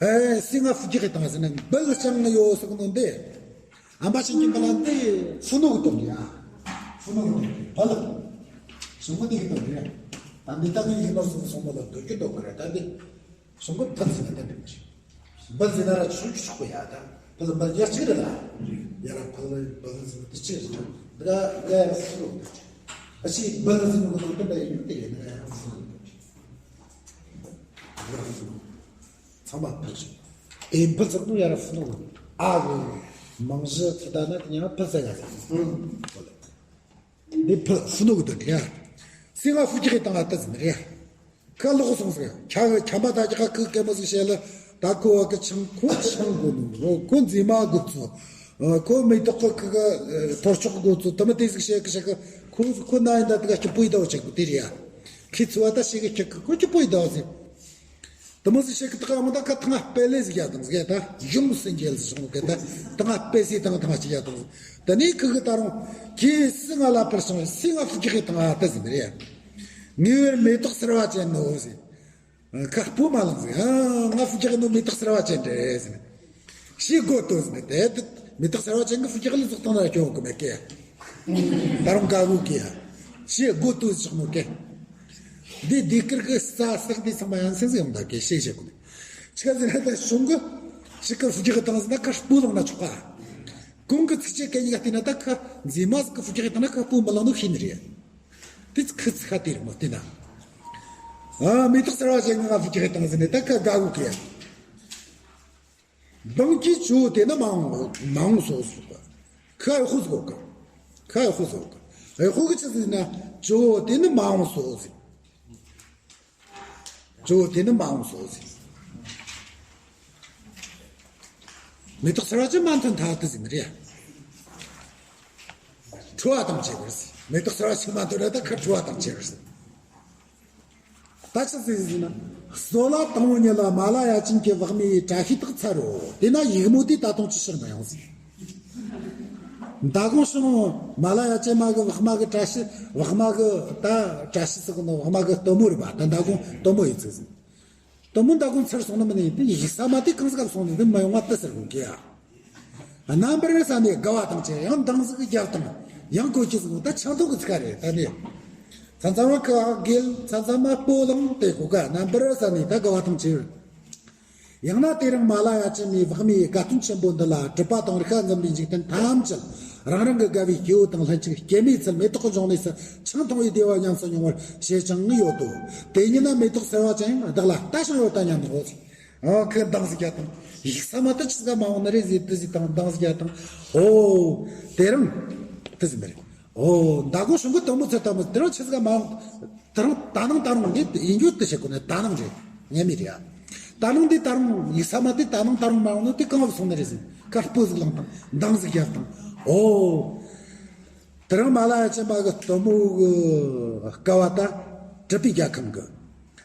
ཨེ་སུས་ང་ཕུ་རྒྱག་གི་བཏང་ཟེར་ན་འབུལ་ཞིང་ཡོད་ཟེར་གི་ནོ་འདི། ཨམ་པ་ཆེན་གྱི་འབུལ་ལ་འདི་ཕུ་ནུ་གི་དོན་རེད་ཨ། ཕུ་ནུ་གི་དོན་རེད། འབུལ་ཞིང་པོ་འདི་གི་དོན་རེད། ད་འདི་ལྟ་གི་ཡིན་ནོ་སོང་སོང་བ་ལ་འདོད་ཀྱི་འདོད་གི་རེད། ད་འདི་ཞིང་པོ་འབུལ་ཟེར་ན་འདི་འདྲ་མི་ཤེས། འབུལ་ཟེར་ན་ར་ཆུང་ཆུང་ཆོག་གི་ཡ། ད་འབུལ་འབུལ་ཡ་གཅིག་རེད་ལ། ཡ་ར་འབུལ་འབུལ་ཟེར་ན་དེ་གཅིག་རེད། འདི་ག་འདི་ག་ཡ་ར་ཕུ་ནུ་གི་དོན་རེད། ཨ་ཅེ་འབུལ་ཟེར་ནོ་གི་དོན་དེ་འདྲ་ཡིན་ནོ་དེ་ཡིན་ན་ཡ་ར་ཕུ་ནུ་གི་དོན་རེད། ཚང་མ་ཕུལ་ཞིང་། ཨེ་འབུལ་ཚོགས་དུ་ཡ་ར་ཕུ་ནུ་ཨ་གི་མང་གཞི་ཚུ་ད་ན་དེ་ཉག་ཕུལ་ས་ཡ་ཟེར། འདི་ཕུ་ཕུ་ནུ་གི་དོན་རེད། སེ་ང་ཕུ་རྒྱག་གི་བཏང་ཨ་ཏི་ཟིན་རེད། ཁ་ལོག་སོང་ཟེར། ཁྱ་ཁྱམ་པ་ད་ཀྱི་ཁ་ཁུ་སྐད་མོ་ཟིག་བཤད་ལ། ད་ཁོ་བ་གི་ཆང་ཁོ་ཆང་དགོས་ནོ། ཁོ་མཛེས་མ་དགོས་ཚོ། ཁོ་མེ་ཏོག་གི་ཁུ་གི་ཐོར་ཅོག་དགོས་ཚོ། དུ་མ་དེ་ཟིག་བཤད་གི་བཤད་གི། ཁོ་ཁོ་ན་ཡིན་ད་དེ་ག་སྐྱིད་པོ་ཡི་ད་བ་ཆེ་གི་དེ་རེད་ཡ། ཁི་ཚུ་བ་ད་ཤེས་གི་ཁྱི་གི་ཁོ་སྐྱིད་པོ་ཡི་ད་བ་ཟེར། དུ་མོ་ཟིག་བཤད་གི་ད་ག་མོ་ད་ཁ་ཐང་ང་སྤེལ་ལེ་ཟིག་ཡ་དང་ཟིག་ད་ཡོངས་སུ་འགྱེལ་ཟིག་སོང་གི་ད་ཐང་ང་སྤེལ་སེ་ཐང་ཐང་ང་ཅི་ཡ་དང་ཟིག་ད་ནི་ཁི་གི་ད་རུང་ཁྱེད་སུ་ང་ལ་ཕུལ་སོང་སེ་ང་ཕུ་རྒྱག་གི་བཏང་ཨ་ཏི་ཟིན་རེད་ཡ། ངེས་པར་མེ་ཏོག་སེར་བ་ཅན་ནོ་ཟེར། ཁ་སྤུ་མ་ལངས་ཟེར། ཨ་ང་ཕུ་རྒྱག་ནོ་མེ་ཏོག་སེར་བ་ཅན་རེད་ཟེར། ཞེས་བསྒོ་ཏོ་ཟེར། དེ་མེ་ཏོག་སེར་བ་ཅན་གི་ཕུ་རྒྱག་ལ་ཟོག་བཏང་ན་སྐྱོ་གི་མེད་ཀི། ད་རུང་དགའ་གོ་གི་ཡ། ཞེས་བསྒོ་ཏོ་ཟེར་ནོ་ཀི། འདི་ལྡེ་དཀར་གི་རྩ་ཟེར་འདི་ཚང་མ་ཡང་སེམས་སུ་ཡོང་ད་ཀི་ཞེས་བཤད་གོ་ནི། ཆི་ག་ཟེར་ན་ད་གཞུང་གི་ཞིག་གི་ཕུ་རྒྱག་གི་བཏང་ཟེར་ན་ཁ་སྤུ་ལངས་ན་ཆོག་ག་གོང་གི་ཚིགས་བཅད་སྐད་གཉིས་ཀ་བལྟས་ན་ད་ཁ་མཛེས་མ་ཟིག་གི་ཕུ་རྒྱག་གི་བཏང་ན་ཁ་སྤུ་མི་ལངས་ནོ་ཤེས་ནི་རེད། དེ་ཁི་ཚི་ཁ་དེ་རེད་མོ་དེ་ན། ཨ་མེ་ཏོག་སེར་བ་ཅན་ང་ཕུ་རྒྱག་གི་བཏང་ཟེར་ནས་ད་ཁ་དགའ་གོ་གི་ཡ། འབངས་ཀྱིས་ཇོ་བོ་དེ་ནི་མ་འོངས་མ་འོངས་སོ་ཟེར་ག་ཁ་ཨེ་ཧུ་ཟེར་ག་ཁ་ཨེ་ཧུ་ཟེར་ག་ཨེ་ཧུ་གི་ཆི་ཟེར་ན་ཇོ་བོ་དེ་ནི་མ་འོངས་སོ་ཟེར། ཇོ་བོ་དེ་ནི་མ་འོངས་སོ་ཟེར། མེ་ཏོག་སེར་བ་ཅན་མ་ཐོན་ཐ་དི་ཟེར་ནི་རེད། ཁྲོ་བ་དང་བཅས་པར་ཟེར། མེ་ཏོག་སེར་བ་ཅན་མ་ཐོན་ན་ད་ཁ་ཁྲོ་བ་དང་བཅས་པར་ཟེར། ད་ཆི་ཟེར་ཟེར་ན། བསོད་ལ་དང་པོ་ཉིད་ལ་མ་ལ་ཡ་ཅན་གྱི་བག་མའི་བཀྲ་ཤིས་རྟགས་མཚར་རོ། དེས་ན་ཡིད་མོ་དེ་ད་དུང་ཅི་ཕྱིར་མི་ཡོང་ཟེར། མདང་དགོང་ཕྱི་ནང་མ་ལ་ཡ་ཅན་མ་གི་བག་མ་གི་བཀྲ་ཤིས་བག་མ་གི་ད་བཀྲ་ཤིས་ཟེར་གི་ནོ་བག་མ་གི་སྟོན་མོ་རེད་པ། ད་མདང་དགོང་སྟོན་མོ་ཡིན་ཚུལ་ཟེར། སྟོན་མོ་མདང་དགོང་ཚར་སོང་ནི་མིན་ནི་དེ་ཡིག་ཚད་མ་དེ་གང་ཟིག་ག་སོང་ནི་དེ་མི་ཡོང་བ་དེ་ཟེར་དགོས་ཀྱི་ཡ། རྣམ་པར་བསམས་ནས་དགའ་བ་དང་བཅས་ཡང་འདང་ཟིག་རྒྱབ་དང་ཡང་གོ་ཅི་ཟིག་ད་ཆང་འཐུང་གི་ཚིག་ཁ་རེད་ད་ནི། མཚམས་མཚམས་མ་ཁ་བ་འགེལ་མཚམས་མཚམས་མ་སྤུ་ལངས་ཏེ་གོ་ཀ་རྣམ་པར་བསམས་ནས་ད་དགའ་བ་དང་བཅས། ཡང་ན་དེ་རིང་མ་ལ་ཡ་ཅན་མའི་བག་མའི་དགའ་སྟོན་ཆེན་པོ་འདི་ལ་གྲུབ་པ་དང་རིག་པ་འཛིན་པའི་འཇིག་རྟེན་ཐམས་ཅད་རང་རང་གི་དགའ་བའི་སྐྱེ་བོ་དང་ལྷན་ཅིག་སྐྱེད་མོས་ཚལ་མེ་ཏོག་གི་འབྱུང་གནས་སུ་ཆང་འཐུང་བའི་བདེ་བ་ཉམས་སུ་མྱོང་བར་བྱེད་ཅིང་ཡོད་དོ། དེ་ཉིད་ན་མེ་ཏོག་སེར་བ་ཅན་ཡང་བདག་ལ་ལྟ་ཞིང་ཡོད་ད་སྙམ་ནོ། ཨོ་ཁོས་འདང་ཟིག་རྒྱག་དང་། ཡིག་ཚད་མ་ད་ཆི་ཟིག་མ་འོང་ནི་རེད་ཟེར་དེ་ཟིག་དང་འདང་ཟིག་རྒྱག་དང་། ཨོ། དེ་རིང་། དེ་ཟིག་མི་རེད། ཨོ། མདང་དགོང་ཞོགས་ཀ་དོན་མོ་ཚེ་ལྟ་མོ་དེ་རིང་ཆི་ཟིག་མ་འོང་། དེ་རིང་ད་ནངས་ད་རུང་ངས་ཡིན་རྒྱུ་དེ་བྱེད་དགོས་ནི་ད་ནངས་རེད། ངས་མི་རེད་ཡ། ད་ནངས་འདི་ད་རུང་ཡིག་ཚད་མ་དེ་ད་ནངས་ད་རུང་མ་འོང་ནི་དེ་གང་བབ་སོང་ནི་རེད་ཟེར། ཁ་སྤུ་ཟིག་ལངས་དང་འདང་ཟིག་རྒྱག་དང་། ཨོ། དེ་རིང་མ་ལ་ཡ་ཅན་པ་གི་སྟོན་མོ་གི་སྐལ་བ་ད་གྲུབ་པའི་རྒྱལ་ཁམས་གི་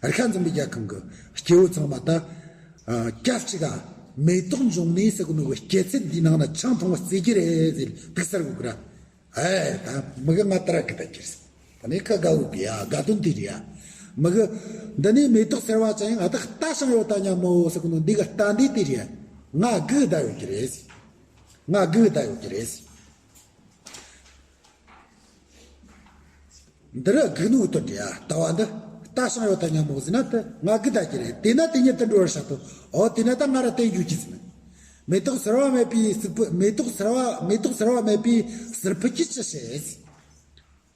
རིག་ཤ་འཛིན་པའི་རྒྱལ་ཁམས་གི་སྐྱེ་བོ་ཚང་མ་ད་སྐབས་གཅིག་ག་མེ་ཏོག་འབྱུང་གནས་ཟེར་གི་ནོ་གི་སྐྱེད་ཚལ་འདིའི་ནང་ན་ཆང་འཐུང་བ་རྩེ་གི་རེད་ཟེར་དུག་སར་གི་གི་ར། ཨེ་ད་མི་གི་ང་ཏི་ར་གི་ད་ཁྱེར་སི། ད་ནི་ཁ་དགའ་བོ་གི་ཡ་དགའ་དོན་དེ་རེད་ཡ། མི་གི་འདི་ནི་མེ་ཏོག་སེར་བ་ཅན་ཡང་ཨ་ད་ལྟ་ཞིང་ཡོད་ད་སྙམ་མོ་ཟེར་གི་ནོ་འདི་གི་ལྟ་འདི་དེ་རེད་ཡ། ང་སྒུག་ད་ཡོད་ཀྱི་རེད་སི། ང་སྒུག་ད་ཡོད་ཀྱི་རེད་སི། འདི་རུ་སྒུག་ནུ་དོན་འདྲ་ལྟ་བ་འདི་ལྟ་ཞིང་ཡོད་ད་སྙམ་མོ་ཟེར་ན་དེ་ང་སྒུག་ད་ཀྱི་རེད། དེ་ན་དེ་ཉིད་དུ་འགྲོ་བར་བྱ་དོ། ཨོ་དེ་ན་ད་ང་ར་བསྟན་རྒྱུ་ཀྱི་ཟེར་ན། མེ་ཏོག་སེར་བ་མེད་པའི་སྲིད་པ། མེ་ཏོག་སེར་བ་མེ་ཏོག་སེར་བ་མེད་པའི་སྲིད་པ་གྱིས་ཅི་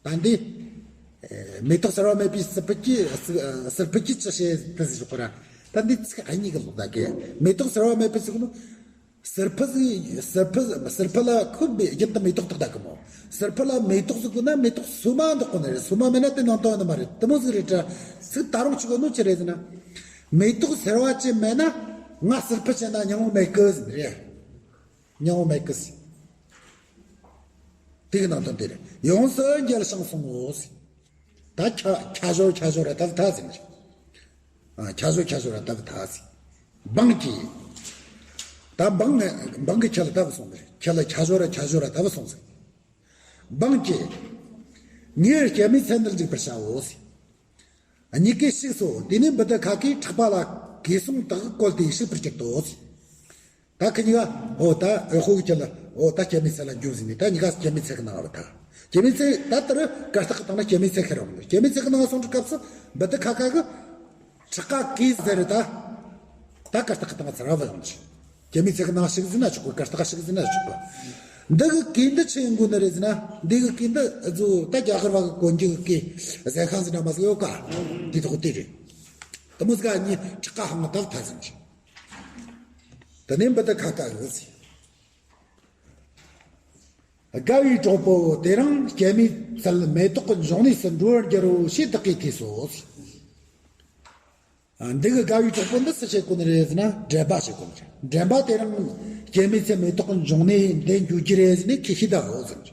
བྱེད། ད་འདི་མེ་ཏོག་སེར་བ་མེད་པའི་སྲིད་པ་གྱིས། སྲིད་པ་གྱིས་ཅི་བྱེད་དེ་ཟེར་གོ་ར། ད་འདི་ཚིག་ཨ་གཉིས་ཀྱི་ལོག་ད་གི་མེ་ཏོག་སེར་བ་མེད་པའི་ཟེར་གོ་ནོ། སིར་ཕི་ཟིག་སིར་ཕི་སིར་ཕི་ལ་ཁོ་མེ་རྒྱུན་དུ་མེ་ཏོག་ཏག་ཏག་གི་མོ། སིར་ཕི་ལ་མེ་ཏོག་ཟིག་དགོས་ན་མེ་ཏོག་སོ་མ་འདོག་དགོས་ནི་རེད། སོ་མ་མེད་ན་དེ་ནང་དོན་ནི་མ་རེད། དེ་མོ་ཟིག་རེད་དྲ། ཚིག་ད་རུང་ཆུ་གོ་ནོ་ཆི་རེད་ཟེར་ན། མེ་ཏོག་སེར་བ་ཅན་མེད་ན་ང་སིར་ཕི་ཅན་ན་སྙིང་བོ་མེད་གི་ཟེར་ནི་རེད། སྙིང་བོ་མེད་གི་ཟེར། དེ་གི་ནང་དོན་དེ་རེད། ཡོངས་སུ་འགྱེལ་ཞིང་སོང་ངོ་ཟེར། ད་ཁྱ་ཁྱ་ཞོར་ཁྱ་ཞོར་ར་ད་ཐ་ཟེར་ནི་རེད། ཨ། ཁྱ་ཞོར་ཁྱ་ཞོར་ར་ལྟ་བུ་ཐ་ཟེར། འབངས་ཀྱིས། ད་འབངས་ནས་འབངས་ཀྱིས་ཁྱེད་ལ་ལྟ་བུ་སོང་ཟེར། ཁྱེད་ལ་ཁྱ་ཞོར་ར་ཁྱ་ཞོར་ར་ལྟ་བུ་སོང་ཟེར། འབངས་ཀྱིས། ངའི་སྐྱེད་མོས་ཚལ་འདིར་འཇུག་པར་བྱའོ་ཟེར། གཉིས་ཀས་གཤེགས་སོ། དེ་ནས་བུ་དི་ཁ་ཁས་ཕྲག་པ་ལ་གོས་ཟུང་དག་བཀོལ་ཏེ་གཤེགས་པར་གྱུར་ཏོ་ཟེར། ད་ཁི་གཉིས་ཀ་ཨོ་ད་ཨེ་ཧོ་གི་ཁྱེད་ལ་ཨོ་ད་སྐྱེད་མོས་ཚལ་ལ་འགྱོ་ཟེར་ནས་ད་གཉིས་ཀ་སྐྱེད་མོས་ཚལ་གི་ནང་ལ་བུད་ཐལ། སྐྱེད་མོས་ཚལ་ད་ལྟར་གར་སྟེགས་གི་སྟེང་ན་སྐྱེད་མོས་ཚལ་ཁེར་རོ། སྐྱེད་མོས་ཚལ་གི་ནང་སོང་དུས་སྐབས་སུ་བུ་དི་ཁ་ཁ་གི་ཕྲག་པ་གོས་ཟེར་རེད་ད། ད་གར་སྟེགས་གི་སྟེང་ཚར་བ་ཡོང་ཆི། སྐྱེད་མོས་ཚལ་གི་ནང་ཞིག་ཟིན་ན་ཆོག་གི། གར་སྟེགས་ཞིག་ཟིན་ན་ཆོག་གི། འདི་གི་གོས་འདི་ཆི་ཡིན་དགོས་ནི་རེད་ཟེར་ན། འདི་གི་གོས་འདི་ཨ་ཟོ་ད་རྒྱ་གར་བ་གི་གོན་རྒྱུ་གི་གོས་ཟས་ཤང་ཟེར་ན་མ་ཟིག་ཡོད་ཀ། དེ་ཐོག་དེ་རེད། དེ་མོ་ཟིག་ག་གཉིས་ཕྲག་པ་ཧང་ང་ད་ཐ་ཟིན་ཆི། དེ་ནས་བུ་དི་ཁ་ཁ་གི་ཟེར། དགའ་བའི་གྲོགས་པོ་དེ་རིང་སྐྱེད་མོས་ཚལ་མེ་ཏོག་གི་འབྱུང་གནས་སུ་འགྲོ་བར་འགྱུར་རོ་ཞེས་བདག་གིས་ཐོས་སོ་ཟེར། ཨ། འདི་གི་དགའ་བའི་གྲོགས་པོ་འདི་སུ་བྱེད་དགོས་ནི་རེད་ཟེར་ན་འདྲེན་པ་བྱེད་དགོས་ནི་རེད། འདྲེན་པ་དེ་རིང་སྐྱེད་མོས་ཚལ་མེ་ཏོག་གི་འབྱུང་གནས་འདི་འགྱོ་རྒྱུ་རེད་ཟེར་ནས་ཁས་ཤིག་ད་འོ་ཟེར་ནི་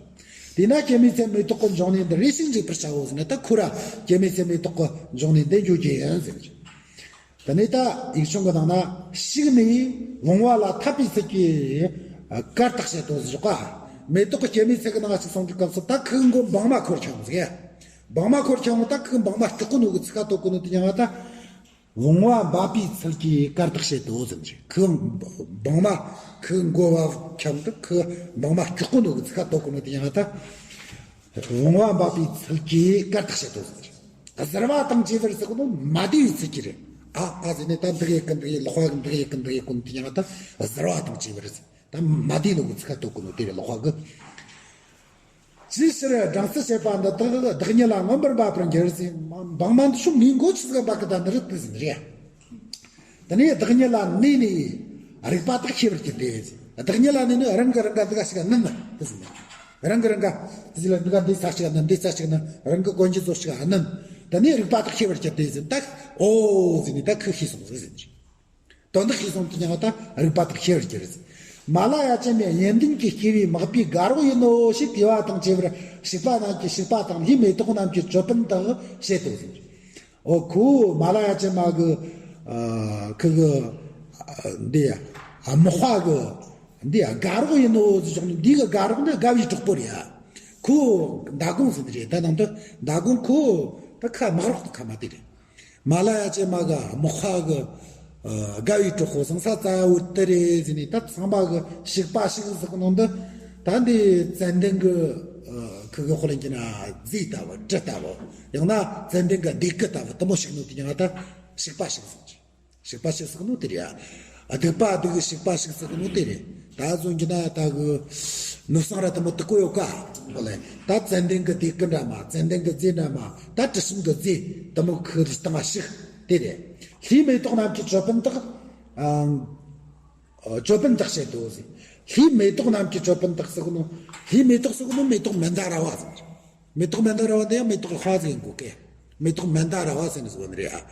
རེད། དེས་ན་སྐྱེད་མོས་ཚལ་མེ་ཏོག་གི་འབྱུང་གནས་འདི་རེ་ཞིག་འཇུག་པར་བྱའོ་ཟེར་ན་ད་ཁོ་ར་སྐྱེད་མོས་ཚལ་མེ་ཏོག་གི་འབྱུང་གནས་འདི་འགྱོ་རྒྱུ་ཡིན་ཟེར་ནི་རེད། དེ་ནས་ད་ཡིག་ཆུང་གི་ནང་ན་ཞིག་ནས་བུང་བ་ལ་འཐད་པའི་ཚུལ་གྱིས་གར་བཏགས་བྱེད་དོ་ཟེར་ག། མེ་ཏོག་གི་སྐྱེད་མོས་ཚལ་གི་ནང་ཞིག་སོང་དུས་སྐབས་སུ་ད་ཁོའི་མགོ་སྦྲང་མ་འཁོར་ཁྱོང་ཟེར། སྦྲང་མ་འཁོར་ཁྱོང་ད་ཁོའི་སྦྲང་མ་སྐྲག་གོ་ནོ་གི་ཚིག་ཁ་ཐོག་གོ་ནོ་དེ་ཡང་ད། བུང་བ་འབབ་པའི་ཚུལ་གྱིས་གར་བཏགས་བྱེད་དོ་ཟེར་ནི་རེད། ཁོའི་སྦྲང་མ་ཁོའི་མགོ་བ་ཁྱོང་དུ་ཁོའི་སྦྲང་མ་སྐྲག་གོ་ནོ་གི་ཚིག་ཁ་ཐོག་གོ་ནོ་དེ་ཡང་ད། བུང་བ་འབབ་པའི་ཚུལ་གྱིས་གར་བཏགས་བྱེད་དོ་ཟེར། གཟིར་བ་དང་བཅས་པར་ཟེར་གོ་ནོ་མ་བདེ་བའི་ཚུལ་གྱིས་རེད། ཨ་ཨ་ཟེར་ནས་ད་འདི་གི་ཀུན་འདི་གི་ལག་པ་གི་འདི་གི་ཀུན་འདི་གི་ཀུན་དེ་ཡང་ད་གཟིར་བ་དང་བཅས་པར་ཟེར། ད་མ་བདེ་ནོ་གི་ཚིག་ཁ་ཐོག་གོ་ནོ་དེ་རེད་ལག་པ་གི། ཅིའི་ཕྱིར་སྦྲང་རྩི་བྱེད་པ་འདི་དག་བདག་ཉིད་ལ་མངོན་པར་འབབ་པར་འགྱུར་ཟེར། སྦྲང་མ་འདི་ཤོག་ངའི་མགོ་ཆི་ཟིག་འབབ་གི་ད་འདི་རེད་དེ་ཟེར་ནི་རེད། དེ་ནས་བདག་ཉིད་ལ་གནས་ནས་རིག་པ་དག་ཤེས་པར་གྱུར་ཏེ། བདག་ཉིད་ལ་གནས་ནས་རང་གི་རང་ག་འདི་ག་ཞིག་ག་གནོན་ནི་དེ་ཟེར་ནི། རང་གི་རང་ག་དེ་ཟེར་ལ་འདི་ག་འདི་ས་ཞིག་ག་གནོན། འདི་ས་ཞིག་ག་གནོན། རང་གི་གོན་རྒྱུ་ཚོ་ཞིག་ག་གནོན། དེ་ནས་རིག་པ་དག་ཤེས་པར་གྱུར་ཏེ་ཟེར། ད་ཨོ་ཟེར་ནས་ད་ཁོས་ཤེས་སོང་ཟིག་ཟེར་ནི། དོན་དག་ཤེས་སོང་དེ་ཡང་ད་རིག་པ་དག་ཤེས་པར་གྱུར་ཟེར། མ་ལ་ཡ་ཅན་ནི་གཉེན་ལྡན་གྱིས་སྐྱེས་པའི་མག་པའི་དགའ་རོགས་ཡིན་ནོ་ཞེས་དེ་བ་དང་བཅས་པར་ཞིག་པ་རྣམས་ཀྱིས་ཞིག་པ་དང་ལྷའི་མེ་ཏོག་རྣམས་ཀྱི་ཅོད་པན་དག་བྱེད་དོ་ཟེར། ཨོ་ཁོ་མ་ལ་ཡ་ཅན་མ་གི་ཨ་ཁི་གི་ཨ་འདི་ཨ་མག་པ་གི་འདི་ཨ་དགའ་རོགས་ཡིན་ནོ་ཟེར་ཆོག་ནི། འདི་གི་དགའ་རོགས་འདི་དགའ་བའི་གྲོགས་པོ་རེད་ཡ། ཁོ་མདང་དགོང་ཟེར་ནི་རེད། ད་ནང་དུ་མདང་དགོང་ཁོ་ད་ཁ་མག་རོགས་དང་ཁ་མ་དེ་རེད། མ་ལ་ཡ་ཅན་མ་གི་མག་པ་གི་ཨ་དགའ་བའི་གྲོགས་པོ་ཟང་ས་ཙ་བོ་དེ་རེད་ཟེར་ནས། ད་ཚང་མ་གི་ཞིག་པ་ཞིག་ཟེར་གི་ནང་དུ་ད་འདི་ཙན་དན་གི་ཨ་ཁི་གི་དཔེ་ལེན་གྱི་ན་རྫས་ལྟ་བུ་དྲི་ལྟ་བུ། ཡང་ན་ཙན་དན་གི་ལྡེ་གུ་ལྟ་བུ་དེ་མོ་ཞིག་ནོ་དེ་ཡང་ད་ཞིག་པ་ཞིག་ཟེར་གྱི། ཞིག་པ་ཞིག་ཟེར་གི་ནོ་དེ་རེད་ཡ། སྡིག་པ་སྡིག་གི་ཞིག་པ་ཞིག་ཟེར་གི་ནོ་དེ་རེད། ད་བཟོ་གྱི་ན་ད་གི་ནུབ་སང་ར་དེ་མོ་དེ་ཀོ་ཡོད་ཀ། ཨོ་ལེ། ད་ཙན་དན་གི་ལྡེ་གུ་འདྲ་མ། ཙན་དན་གི་རྫས་འདྲ་མ། ད་དྲི་ཞིམ་གི་རྫས་དེ་མོ་ཁི་རི་སྟེང་ང་ཞིག་དེ་རེད། ལྷའི་མེ་ཏོག་རྣམས་ཀྱི་ཅོད་པན་དག་ཨ་ཅོད་པན་དག་བྱེད་དོ་ཟེར། ལྷའི་མེ་ཏོག་རྣམས་ཀྱི་ཅོད་པན་དག་ཟེར་གི་ནོ། ལྷའི་མེ་ཏོག་ཟེར་གི་ནོ་མེ་ཏོག་མན་དཱ་ར་བ་ཟེར། མེ་ཏོག་མན་དཱ་ར་བ་དེ་ཡང་མེ་ཏོག་ལྷ་ཟེར་གོ་གི། མེ་ཏོག་མན་དཱ་ར་བ་ཟེར་ནི་ཟེར་བ་ནི་རེད་ཨ།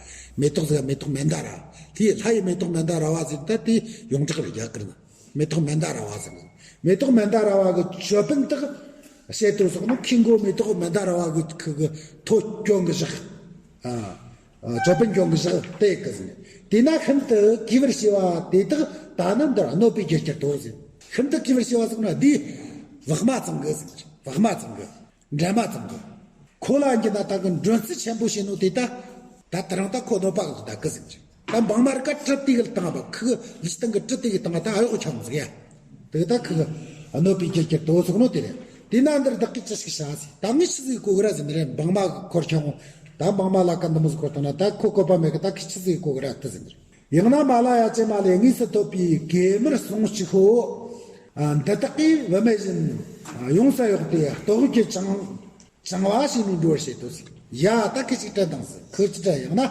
མེ་ཏོག་ཟེར་མེ་ཏོག་མན་དཱ་ར། དེ་ལྷ་ཡི་མེ་ཏོག་མན་དཱ་ར་བ་ཟེར་ད་དེ་ཡོངས་གྲགས་རེད་རྒྱ་གར་ན། མེ་ཏོག་མན་དཱ་ར་བ་ཟེར་ནི། མེ་ཏོག་མན་དཱ་ར་བ་གི་ཅོད་པན་དག་བྱེད་དུ་སོགས་ནི་ཁོའི་མགོ་མེ་ཏོག་མནྡ་ར་བ་གི་ཁུ་གི་ཐོ་གྱོན་གི་བཞག་ཨ་ཅོད་པན་གྱོན་གི་བཞག་དེ་གི་ཟིན། དེས་ན་ཤིན་ཏུ་གུས་པར་བྱས་པ་དེ་དག་ད་ནི་འདིར་གནོད་པའི་རྒྱུར་གྱུར་ཏོ་ཟེར། ཤིན་ཏུ་གུས་པར་བྱས་པ་ཟེར་ན་འདིས་བག་མ་བཙོང་གི་ཟེར། བག་མ་བཙོང་གི། འདྲེན་མ་བཙོང་གི། ཁོ་ལ་འགྱུར་ན་ད་གི་མགྲོན་བརྩི་ཆེན་པོ་བྱས་ནོ་དེ་ད། ད་དེ་རིང་ད་ཁོ་གནོད་པ་གི་ད་གི་ཟིན་ཅིང་། ད་འབངས་མ་རིགས་ཀ་གྲི་དེ་གི་བཏང་བ་ཁི་གི་ལུས་སྟེང་གི་གྲི་དེ་གི་བཏང་བ་ད་ཨ་ཡོག་ཆང་ཟིག་ཡ། དེ་གི་ད་ཁི་གི་གནོད་པའི་རྒྱུར་གྱུར་ཏོ་ཟེར་ནོ་དེ་རེད། དེས་ན་འདིར་བདག་གིས་ཅི་ཞིག་བྱ་ཟེར། ད་ངས་ཆི་ཟིག་གོ་གི་ར་ཟེར་ནི་རེད། འབངས་མ་གི་འཁོར་ཁྱོད་ད་འབངས་མ་ལ་ཀ་འདི་མོ་ཟིག་འཁོར་བཏང་ན་ད་ཁོ་བཀོད་པ་མེད་གི། ད་ཁི་ཆི་ཟིག་གོ་གི་ར་དེ་ཟེར་ནི་རེད། ཡང་ན་མ་ལ་ཡ་ཅེ་མ་ལས་དངོས་སུ་ཐོབ་པའི་གེ་མོར་ཟུང་གཅིག་པོ། ཨ་འདི་དག་གིས་བུད་མེད་གཞན་ཡོངས་སུ་གཡོགས་ཏེ་ལྟོགས་ཀྱིས་བཅིངས་བཅིངས་པ་བྱས་ནས་འགྲོ་བར་བྱེད་དོ་ཟེར། ཡ་ད་ཁི་ཅིག་དྲན་དང་ཟེར། ཁི་ཅིག་དྲན། ཡང་ན་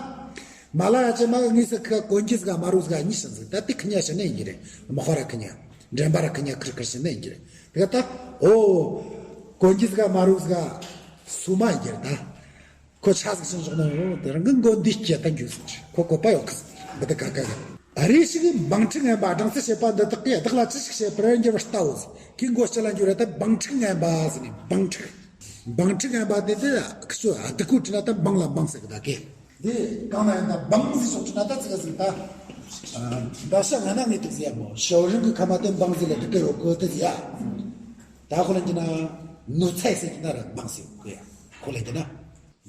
མ་ལ་ཡ་ཅེ་མ་གི་དངོས་སུ་ཁི་གོན་རྒྱུ་ཟིག་མ་རུ་ཟིག་གཉིས་ཤིང་ཟིག་ད་དེ་ཁི་ཉ་ཤི་ནས་ཡིན་གྱི་རེད། མི་ཧོ་ར་ཁི་ཉ་འདྲེན་པ་ར་ཁི་ཉ་ཁིར་ཁིར་ཤི་ནས་ཡིན་གྱི་རེད། དེ་ག་ད་ཨོ་གོན་རྒྱུ་ཟིག་མ་རུ་ཟིག་སུ་མ་ཡིན་གྱི་རེད་ད། ཁོ་ཆ་ཟིག་སོང་ཞོག་ན་འོ་དེ་རང་གི་མགོ་འདི་སྐྱེ་ད་འགྱུར་སོང་ཞིག་ཁོ་བཀོད་པ་ཡོད་གི་ཟིག་འདི་ད་ག་ག་གི། རེ་ཞིག་འབངས་ཁྲི་ངན་པ་སྦྲང་རྩི་བྱེད་པ་འདི་དག་གིས་བདག་ལ་ཅི་ཞིག་བྱེད་པར་འགྱུར་བར་ལྟའོ་ཟེར། ཁོའི་མགོ་ཅི་ལ་འགྱུར་ར་ད་འབངས་ཁྲི་ངན་པ་ཟེར་ནས་འབངས་ཁྲི། འབངས་ཁྲི་ངན་པ་དེ་དེ་ཁི་ཆོ་སྡུག་གོ་དྲི་ན་ད་འབངས་ལ་འབངས་ཟེར་གི་ད་གི། འདི་གང་ན་ཡང་ད་འབངས་ཟེར་ཞོག་དྲི་ན་ད་ཙི་ག་ཟིག་ད། ད་ཤ་ང་ན་ངས་དུག་ཟེར་ཡ་མོ་ཞའོ་རིང་གི་ཁ་མ་དེ་འབངས་ཟེར་ལ་དུག་གི་ཡོད་གི་དེ་ཟེར་ཡ། ད་ཁོ་ལ་འགྱུར་ན་ནུ་ཚ་ཟེར་གི་ན་ར་འབངས་ཟེར་གི་ཡ། ཁོ་ལ་འགྱུར་ན།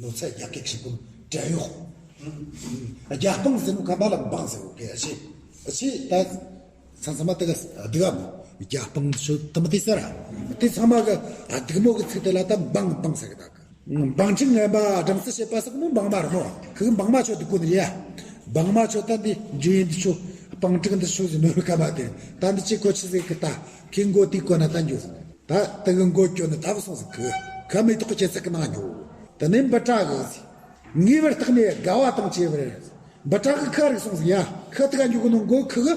ནོར་རྩ་རྒྱ་སྐད་ཞིག་གོ་བྲན་གཡོག་རྒྱ་སྤངས་ཟེར་ནོ་ཁ་མ་ལ་འབངས་ཟེར་གོ་གེ་ཨ་ཤི། ཨ་ཤི་ད། ཚང་ཚང་མ་དེ་ག་སྡུག་ག་མོ་རྒྱ་སྤངས་ཤོད་དམ་དེ་ཟེར་ར། དེ་ཚང་མ་གི་སྡུག་མོ་གི་ཚིག་དེ་ལ་ད་འབངས་འབངས་ཟེར་གི་ད་གི། འབངས་ཁྲི་ངན་པ་སྦྲང་རྩི་བྱེད་པ་ཟེར་གི་མོ་འབངས་མ་རེད་མོ། ཁི་གི་འབངས་མ་ཆོ་དེ་གོ་ནི་ཡ། འབངས་མ་ཆོ་ད་འདི་འཇུ་ཡིན་འདི་ཆོ་སྤང་ཀྲིག་འདི་ཆོ་ཟེར་ནོ་ཁ་མ་དེ་ད་འདི་ཅི་གོ་ཆི་ཟེར་གི་ད་ཁི་མགོ་དེ་གོ་ན་ད་འཇུ་ཟེར། ད་དེ་གི་མགོ་གྱོན་ནས་ད་བུད་སོང་ཟིག་གི། ཁ་མེ་ཏོག་གི་སྐྱེད་ཚལ་གི་ནང་འགྱོ། དེ་ནས་འབུ་ཕྲ་གི་ཟིག་ངེས་པར་བརྟགས་ནས་དགའ་བ་དང་བཅས་པར། འབུ་ཕྲ་གི་ཁ་རིག་སོང་ཟིག་ཡ། ཁ་དེ་ག་འགྱོ་གི་ནོ་མགོ་ཁི་གི།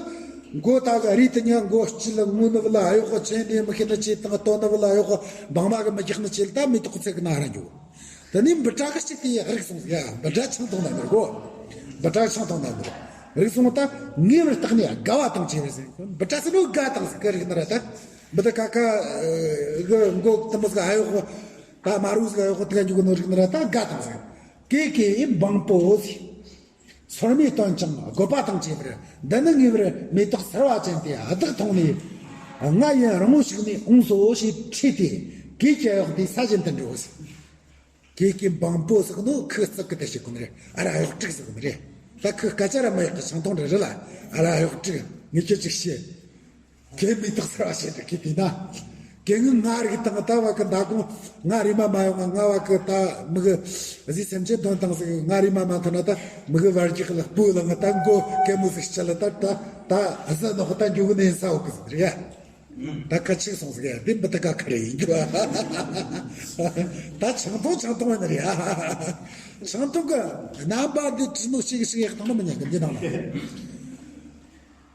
མགོ་ད་གི་རི་དེ་ཉ་མགོ་སྤྱི་ལ་ངུ་ནི་བུ་ལ་ཨ་ཡོག་གི་ཆེན་དེ་མི་ཤེས་ནི་ཆེ་དང་ལྟོ་ནི་བུ་ལ་ཨ་ཡོག་གི་འབངས་མ་གི་མི་རྒྱག་ནི་ཆེ་ལ་ད་མེ་ཏོག་གི་ཚལ་གི་ནང་ར་འགྱོ། དེ་ནས་འབུ་ཕྲ་གི་སྐྱེད་དེ་རིག་སོང་ཟིག་ཡ། འབུ་ཕྲ་ཆང་འཐུང་ན་འདིར་གོ། འབུ་ཕྲ་ཆང་འཐུང་ན་འདིར། རིག་སོང་ད་ངེས་པར་བརྟགས་ནས་དགའ་བ་དང་བཅས་པར་ཟེར། འབུ་ཕྲ་ཟེར་ནོ་དགའ་དང་ཟེར་གི་རིག་ན་ར་ད། འབུ་ད་ཀ་ཀ་གི་མགོ་དེ་མོ་ཟིག་ཨ་ཡོག་གི། ད་མ་རུ་ཟིག་ཨ་ཡོག་གི་དེ་ག་འཇུག་གི་ནོ་རིག་ན་ར་ད་དགའ་དང་ཟེར། ཀེ་ཀེ་ཡིན་འབངས་པོ་ཟེར། སོར་མོས་སྟོན་ཅིང་དགོད་པ་དང་བཅས་པར་འདི་ནི་ངེས་པར་མེ་ཏོག་སེར་བ་ཅན་དེ་བདག་མཐོང་ནས་ང་ཡུན་རིང་བོ་ཞིག་ནས་འོངས་སོ་ཞེས་ཁྲིད་དེ་གོས་ཀྱི་ཨ་ཡོག་དེ་ས་བཞིན་དུ་འགྲོ་ཟེར། ཀེ་ཀེ་འབངས་པོ་ཟེར་ནོ་ཁི་གི་ཙག་གི་དེ་བྱེད་གོ་ནི་རེད། ཨ་ར་ཨ་ཡོག་ཀྲིག་ཟེར་གོ་ནི་རེད། ད་ཁི་སྐད་ཆ་ར་མ་ཡག་གི་ཆང་འཐུང་རེ་རེ་ལ་ཨ་ར་ཨ་ཡོག་ཀྲིག་ངས་ཁྱོད་ཅིག་བཤད། ཀེ་མེ་ཏོག་སེར་བ་བྱེད་དུ་ཁི་དེ་ན། ཀེ་ངི་ང་རིག་དང་ད་བ་གི་མདའ་གོང་ང་རིག་མ་མ་ཡོང་ང་ང་བ་གི་ད་མི་གི་གཟི་སེམས་ཅན་དོན་དང་ཟིག་ང་རིག་མ་མ་ཐོན་ན་ད་མི་གི་བར་གྱི་ལ་སྤུ་ལ་ང་ད་མགོ་ཀེ་མོ་ཟིག་བྱ་ལ་ད་ད་ད་ཟ་ནོ་ད་འགྱུ་གི་ནས་ས་འོག་གི་ཟིག་རེད་ཡ། ད་ཁ་ཆིག་སོང་ཟིག་ཡ། དེ་འབུ་ད་ཀ་ཁ་རེ་ཡིན་རྒྱུ། ད་ཆང་འཐུང་ཆང་འཐུང་བ་ནི་རེད་ཡ། ཆང་འཐུང་གི་རྣམ་པ་འདི་དྲི་ནོ་ཞིག་ཞིག་ཡག་ཐང་ན་མི་ཉན་གི་འདི་ནང་ལ།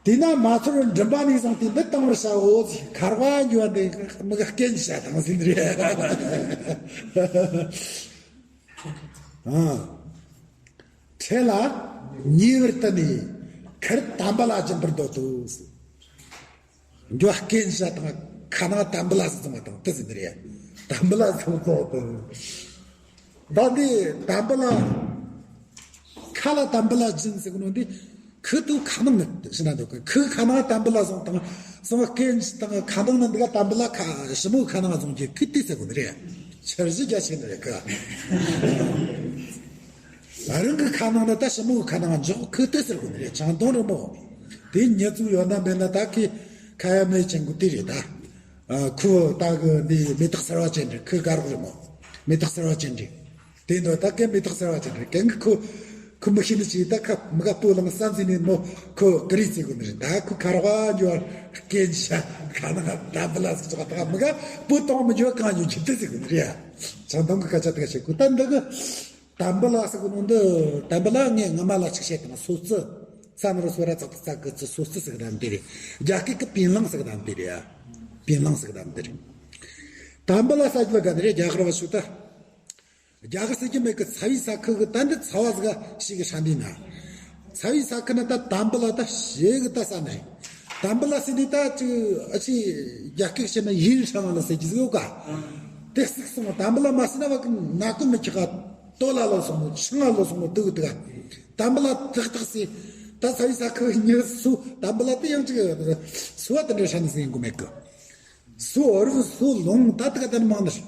དེས་ན་མ་ཚོར་མགྲིན་པ་ནས་བཟུང་སྟེ་འདི་བཏང་བར་བྱའོ། ཁར་བ་འགྱུར་བ་འདི་མི་ག་རྐྱེན་བྱ་དང་ཟིན་རེད། ཨ། འཕྲལ་ལ་ཉེ་བར་བསྟུན་ནས་ཁར་དམ་པ་ལ་སྦྱིན་པར་འདོད་དོ། འགྱོ་རྐྱེན་བྱ་དང་ཁ་ནང་དམ་པ་ལ་སོང་བ་དང་དེ་ཟིན་རེད། དམ་པ་ལ་སོང་བ་དང་། ད་འདི་དམ་པ་ལ་ཁ་ལ་དམ་པ་ལ་སྦྱིན་ཟེར་གི་ནོ་འདི་ཁུ་ཏུ་ཁ་ནང་ནི་ཞི་ན་འདུག་གི། ཁུ་ཁ་ནང་དམ་པ་ལ་སོང་དང་སོང་རྐྱེན་བྱ་དང་ཁ་ནང་ནི་འདི་ག་དམ་པ་ལ་ཁ་ཞི་མོ་ཁ་ནང་སོང་གི་ཁུ་ཏི་ཟེར་གི་ནི་རེད། འཆར་གཞི་རྒྱ་ཆེ་ནི་རེད་གི། རང་གི་ཁ་ནང་ན་ད་ཞི་མོའི་ཁ་ནང་འཇོག་ཁུ་ཏི་ཟེར་དགོས་ནི་རེད། ཆང་འཐུང་རེད་མོ། དེ་ཉེ་ཚུལ་ཡོད་ན་མེད་ན་ད་ཁི་ཁ་ཡ་མེད་ཅན་གི་དེ་རེད་ད། ཨ་ཁུ་ད་གི་འདི་མེ་ཏོག་སེར་བ་ཅན་རེད། ཁུ་དགའ་རོགས་རེད་མོ། མེ་ཏོག་སེར་བ་ཅན་རེད། དེ་འདོད་ད་ཀན་མེ་ཏོག་སེར་བ་ཅན་རེད། ཀན་གི་ཁུ་ཁུ་མི་ཤེས་ནི་ཅིག་ད་ཁ་མི་ག་སྤུ་ལངས་ས་འཛིན་ནི་མོ་ཁུ་གི་རིགས་ཅིག་གི་ནི་རེད། ད་ཁུ་ཁ་ར་བ་འཇོ་བ་སྐད་ཆ་ཁ་ནང་ད་བུ་ལ་སི་ཅོག་ད་མི་ག་སྤུ་གཏོང་མི་འཇོ་གང་འཇོ་ཅི་ཏི་ཅིག་གི་ནི་རེད་ཡ། ཆང་འཐུང་གི་སྐད་ཆ་དེ་ག་བཤད་གོ། ད་འདི་གི་དམ་པ་ལ་ཟེར་གོ་ནོ་འདི་དམ་པ་ལ་ངས་སྔ་མ་ལ་ཅིག་བཤད་དང་སོ་རྩི། ས་ན་རུ་སོ་ར་ཙག་ཙག་གི་ཙི་སོ་རྩི་ཟེར་གི་དམ་དེ་རེད། རྒྱ་སྐད་ཀྱི་པིན་ལང་ཟེར་གི་དམ་དེ་རེད་ཡ། པིན་ལང་ཟེར་གི་དམ་དེ་རེད། དམ་པ་ལ་ཟེར་གི་ལ་ག་དེ་རེད། རྒྱ་གར་བ་ཞུ་ད། རྒྱ་གར་ཟེར་གི་མེད་གི། ཚ་བའི་ས་ཁུལ་གི་ད་འདི་ཚ་བ་ཟིག་ཞིག་གི་ཧྲ་འདི་ན། ཚ་བའི་ས་ཁུལ་ན་ད་དམ་པ་ལ་ད་ཞེ་གི་ད་ས་ནི་རེད། དམ་པ་ལ་ཟེར་ནི་ད་ཅིག་ཨ་ཅིག་རྒྱ་སྐད་བཤད་ན་ཡིན་ཧྲ་མ་ལ་ཟེར་གི་ཟིག་ཡོད་ག། དེ་གཟིགས་སོང་། དམ་པ་ལ་མ་ཟིན་ན་བ་གི་ན་ཀུན་མི་ཁྱག་ག་ལྟོ་ལ་ལོ་སོང་ནོ་ཆང་ང་ལོ་སོང་ནོ་དུ་གི་དུ་ག་དམ་པ་ལ་ཏག་ཏག་སི་ད་ས་ཡི་ས་ཁུ་ཉི་སུ་དམ་པ་ལ་དེ་ཡང་ཅིག་སུ་བ་དེ་འདྲ་ཧྲ་ནི་སི་ཡིན་གོ་མེད་གི། སུ་འོ་རུ་སུ་ལོང་ད་དུ་ག་དེ་ནི་མང་ནི་ས་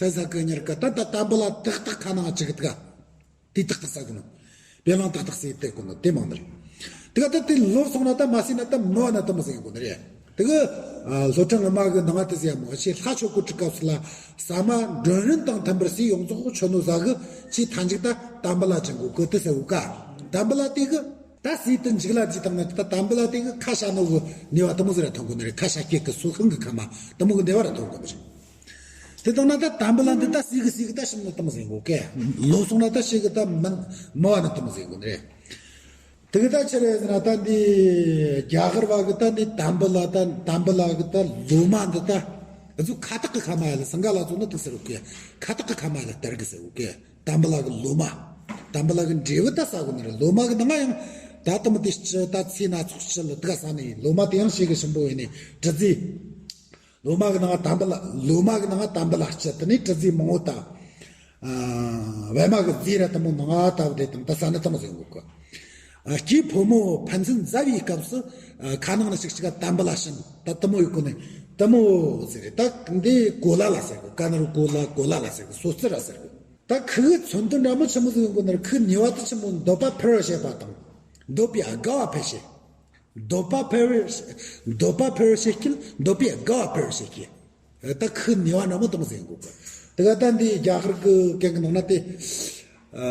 ཡི་ས་ཁུ་ཉར་ག་ད་ད་དམ་པ་ལ་ཏག་ཏག་ཁ་ནང་ཅིག་གི་དུ་ག་དེ་ཏག་ཏག་ཟ་གོ་ནོ། བེ་ལང་ཏག་ཏག་སེ་ཏེ་གོ་ནོ་དེ་མང་ནི་རེད། དེ་ག་ད་དེ་ལོབ་སོང་ན་ད་མ་སེ་ན་ད་མོ་ན་ད་མོ་ཟེར་གོ་ནི་རེད། དེ་གི་ལོ་ཀྲང་ང་མ་གི་ནང་ང་དེ་ཟེར་མོ་ཤེ་ལྷ་ཆོས་སྐུ་ཁྲི་སྐབས་སུ་ལ་ཟ་མ་མགྲོན་རིན་དང་མཐུན་པར་སི་ཡོངས་རྫོགས་ཆོ་ནོ་ཟ་གི་ཆེ་ཐང་ཅིག་ད་དམ་པ་ལ་ཅན་གོ་གི་དེ་ཟེར་གོ་ག་དམ་པ་ལ་དེ་གི་ད་སི་དེ་འཇིག་ལ་ཇི་དང་ན་ད་དམ་པ་ལ་དེ་གི་ཁ་ཤ་ནོ་གི་ནི་བ་ད་མོ་ཟེར་ར་ཐོང་གོ་ནི་རེད། ཁ་ཤ་སྐྱེ་གི་སུ་ཧང་གི་ཁ་མ་ད་མོ་གི་ནི་བ་ར་ཐོང་གོ་ནི་རེད། དེ་ལྟ་ན་ད་དམ་པ་ལ་འདི་ད་སྲིད་གི་སྲིད་གི་ད་ཤིམ་ན་དམ་ཟིན་གོ་གེ། ལོ་སོང་ན་ད་ཤེས་གི་ད་མན་མོ་བ་ན་དམ་ཟིན་གོ་ནི་རེད། དེ་གི་ད་ཆི་རེད་ཟེར་ན་ད་འདི་རྒྱ་གར་བ་གི་ད་འདི་དམ་པ་ལ་ད་དམ་པ་ལ་གི་ད་ལོ་མ་འདི་ད་ཨ་ཚུ་ཁ་ཐག་གི་ཁ་མ་ཡ་ལ་སང་ག་ལ་ཚོ་ན་དུག་ཟེར་གོ་གེ། ཁ་ཐག་གི་ཁ་མ་ཡ་ལ་སྟར་གི་ཟེར་གོ་གེ། དམ་པ་ལ་གི་ལོ་མ། དམ་པ་ལ་གི་འབྲས་བུ་ད་ཟ་གོ་ནི་རེད། ལོ་མ་གི་ནང་ང་ཡང་ད་དམ་དེ་ལྕི་ད་ཚེ་ན་ཚོགས་ལྕི་ལ་དུག་ཟ་ནི་ཡིན། ལོ་མ་དེ་ཡང་ཤེས་གི་ཤིམ་པོ་ཡིན་ནི་དྲི་ཟའི། ལོ་མ་གི་ནང་ང་དམ་པ་ལ་ལོ་མ་གི་ནང་ང་དམ་པ་ལ་སྤྱི་དེ་ནས་དྲི་ཟའི་མང་བོ་དང་། ཨ་བད་མ་གི་རྫས་ར་དེ་མོ་ནང་ང་ད་བ་དེ་དང་ད་ས་ནི་དེ་མོ་ཟེར་གོ་གི། ཨ་སྐྱེས་ཕོ་མོ་ཕན་ཚུན་མཛའ་བའི་སྐབས་སུ་ཨ་ཁ་ནང་ན་ཞིག་ཞིག་ག་དམ་པ་ལ་བྱིན་ད་དེ་མོ་ཡོད་གོ་ནི་དེ་མོ་ཟེར་རེད། ད་འདི་གོ་ལ་ལ་ཟེར་གོ། ཀ་ན་རུ་གོ་ལ་གོ་ལ་ལ་ཟེར་གོ། སོ་རྩི་ར་ཟེར་གོ། ད་ཁུ་གི་མཚོན་དོན་འདྲ་མོ་ཆི་མོ་ཟིག་ཡོད་གོ་ནི་རེད། ཁུ་ནི་བ་དེ་ཆི་མོ་འདོད་པ་འཕེལ་བར་བྱེད་པ་དང་འདོད་པའི་དགའ་བ་འཕེལ་བྱེད། འདོད་པ་འཕེལ་བར་འདོད་པ་འཕེལ་བར་བྱེད་ཀྱི་འདོད་པའི་དགའ་བ་འཕེལ་བར་བྱེད་ཀྱི། ད་ཁུ་ནི་བ་འདྲ་མོ་དེ་མོ་ཟིག་ཡོད་གོ། དེ་ག་ད་འདི་རྒྱ་གར་གི་སྐད་གི་ནང་ན་དེ་ཨ་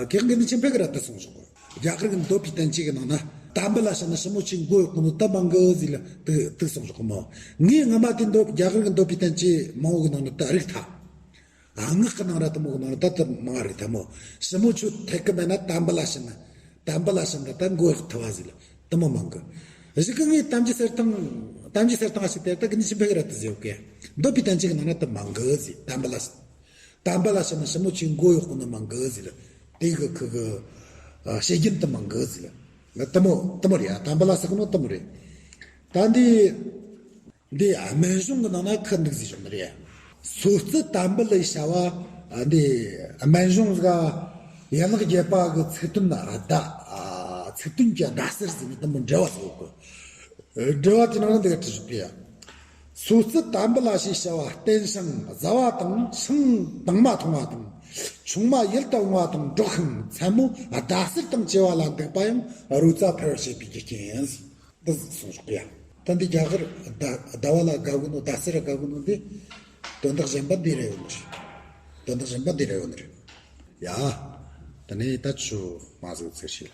སྐད་གི་ནི་ཆེན་པོ་གི་ར་དེ་གསུངས་བཞག་གོ། རྒྱ་གར་གི་འདོད་པའི་བསྟན་བཅོས་གི་ནང་ན་དམ་པ་ལ་བྱིན་ན་ཞི་མོ་ཆེ་མགོ་གཡོག་གོ་ནོ་ད་མང་གི་ཟིག་ལ་དེ་དེ་གསུངས་བཞག་གོ་མོ། ངས་སྔ་མ་དེ་འདོད་རྒྱ་གར་གི་འདོད་པའི་བསྟན་བཅོས་མང་བོ་གི་ནང་ན་ད་རིག་ཐལ། ཨ་ངག་གི་ནང་ར་དེ་མོ་གི་ནང་ར་ད་དེ་མང་རེད་དེ་མོ། ཞི་མོ་ཆོ་ཐེག་གི་མེད་ན་དམ་པ་ལ་བྱིན་ན། དམ་པ་ལ་བྱིན་ན་ད་མགོ་གཡོག་ཐུབ་བ་ཟིག་ལ་དེ་མོ་མང་གི། གཞི་གི་ངའི་གཏམ་རྒྱུད་གསེར་ཐང་གཏམ་རྒྱུད་གསེར་ཐང་ཞིག་དེ་ད་གི་ནི་ཆི་འབད་གི་ར་དེ་ཟེར་གི། འདོད་པའི་བསྟན་བཅོས་གི་ནང་ན་དེ་མང་གི་ཟིག་དམ་པ་ལ་བྱིན། དམ་པ་ལ་བྱིན་ན་ཞི་མོ་ཆེ་མགོ་གཡོག་གོ་ནི་མང་གི་ཟིག་ལ་དེ་གི་ཁུ་གི་ཨ་བཤད་རྒྱུན་དེ་མང་གི་ཟིག་ལ་དེ་མོ་དེ་མོ་རེད། ཨ་དམ་པ་ལ་ཟེར་གི་ནོ་དེ་མོ་རེད། ད་འདི། འདི་སྨན་གཞུང་གི་ནང་ན་ཁུ་འདུག་ཟེར་བྱུང་ནི་རེད། སོ་སོ་དམ་པ་ལ་བྱ་བ་འདི་སྨན་གཞུང་ག་ཡན་ལག་བརྒྱད་པ་གི་ཚིག་དོན་ཟླ་ཚིག་དོན་གྱི་ཟླ་ཟེར་ཟེར་ནས་དེ་མོ་འགྲེལ་བ་ཟེར་གོ། འགྲེལ་བ་དེ་ནང་ན་འདི་ག་བྲིས་བྱུང་གི། སོ་སོ་དམ་པ་ལ་ཞེས་བྱ་བ་བསྟེན་ཞིང་བཟའ་བ་དང་ཆང་དྭངས་མ་འཐུང་བ་དང་ཆུང་མ་ཡིད་དུ་འོང་བ་དང་འགྲོགས་ཤིང་མཚན་མོ་ཟླ་ཟེར་དང་བཅས་པ་ལ་འདུག་པ་ཡང་རོལ་རྩ་འཕེལ་བར་བྱེད་པའི་རྒྱུ་རྐྱེན། འདི་གསུངས་སོག་ཡ། ད་འདི་རྒྱ་གར་ཟླ་ཟླ་བ་ལ་དགའ་གི་ནོ་ཟླ་ཟེར་ར་དགའ་གི་ནོ་འདི་དོན་དག་གཞན་པ་འདི་རེ་ཡོད་ནི་རེད། དོན་དག་གཞན་པ་འདི་རེ་ཡོད་ནི་རེད། ཡ། ད་ནི་ད་ཆུ་མ་ཟིག་ཚེ་ཤི་ལ།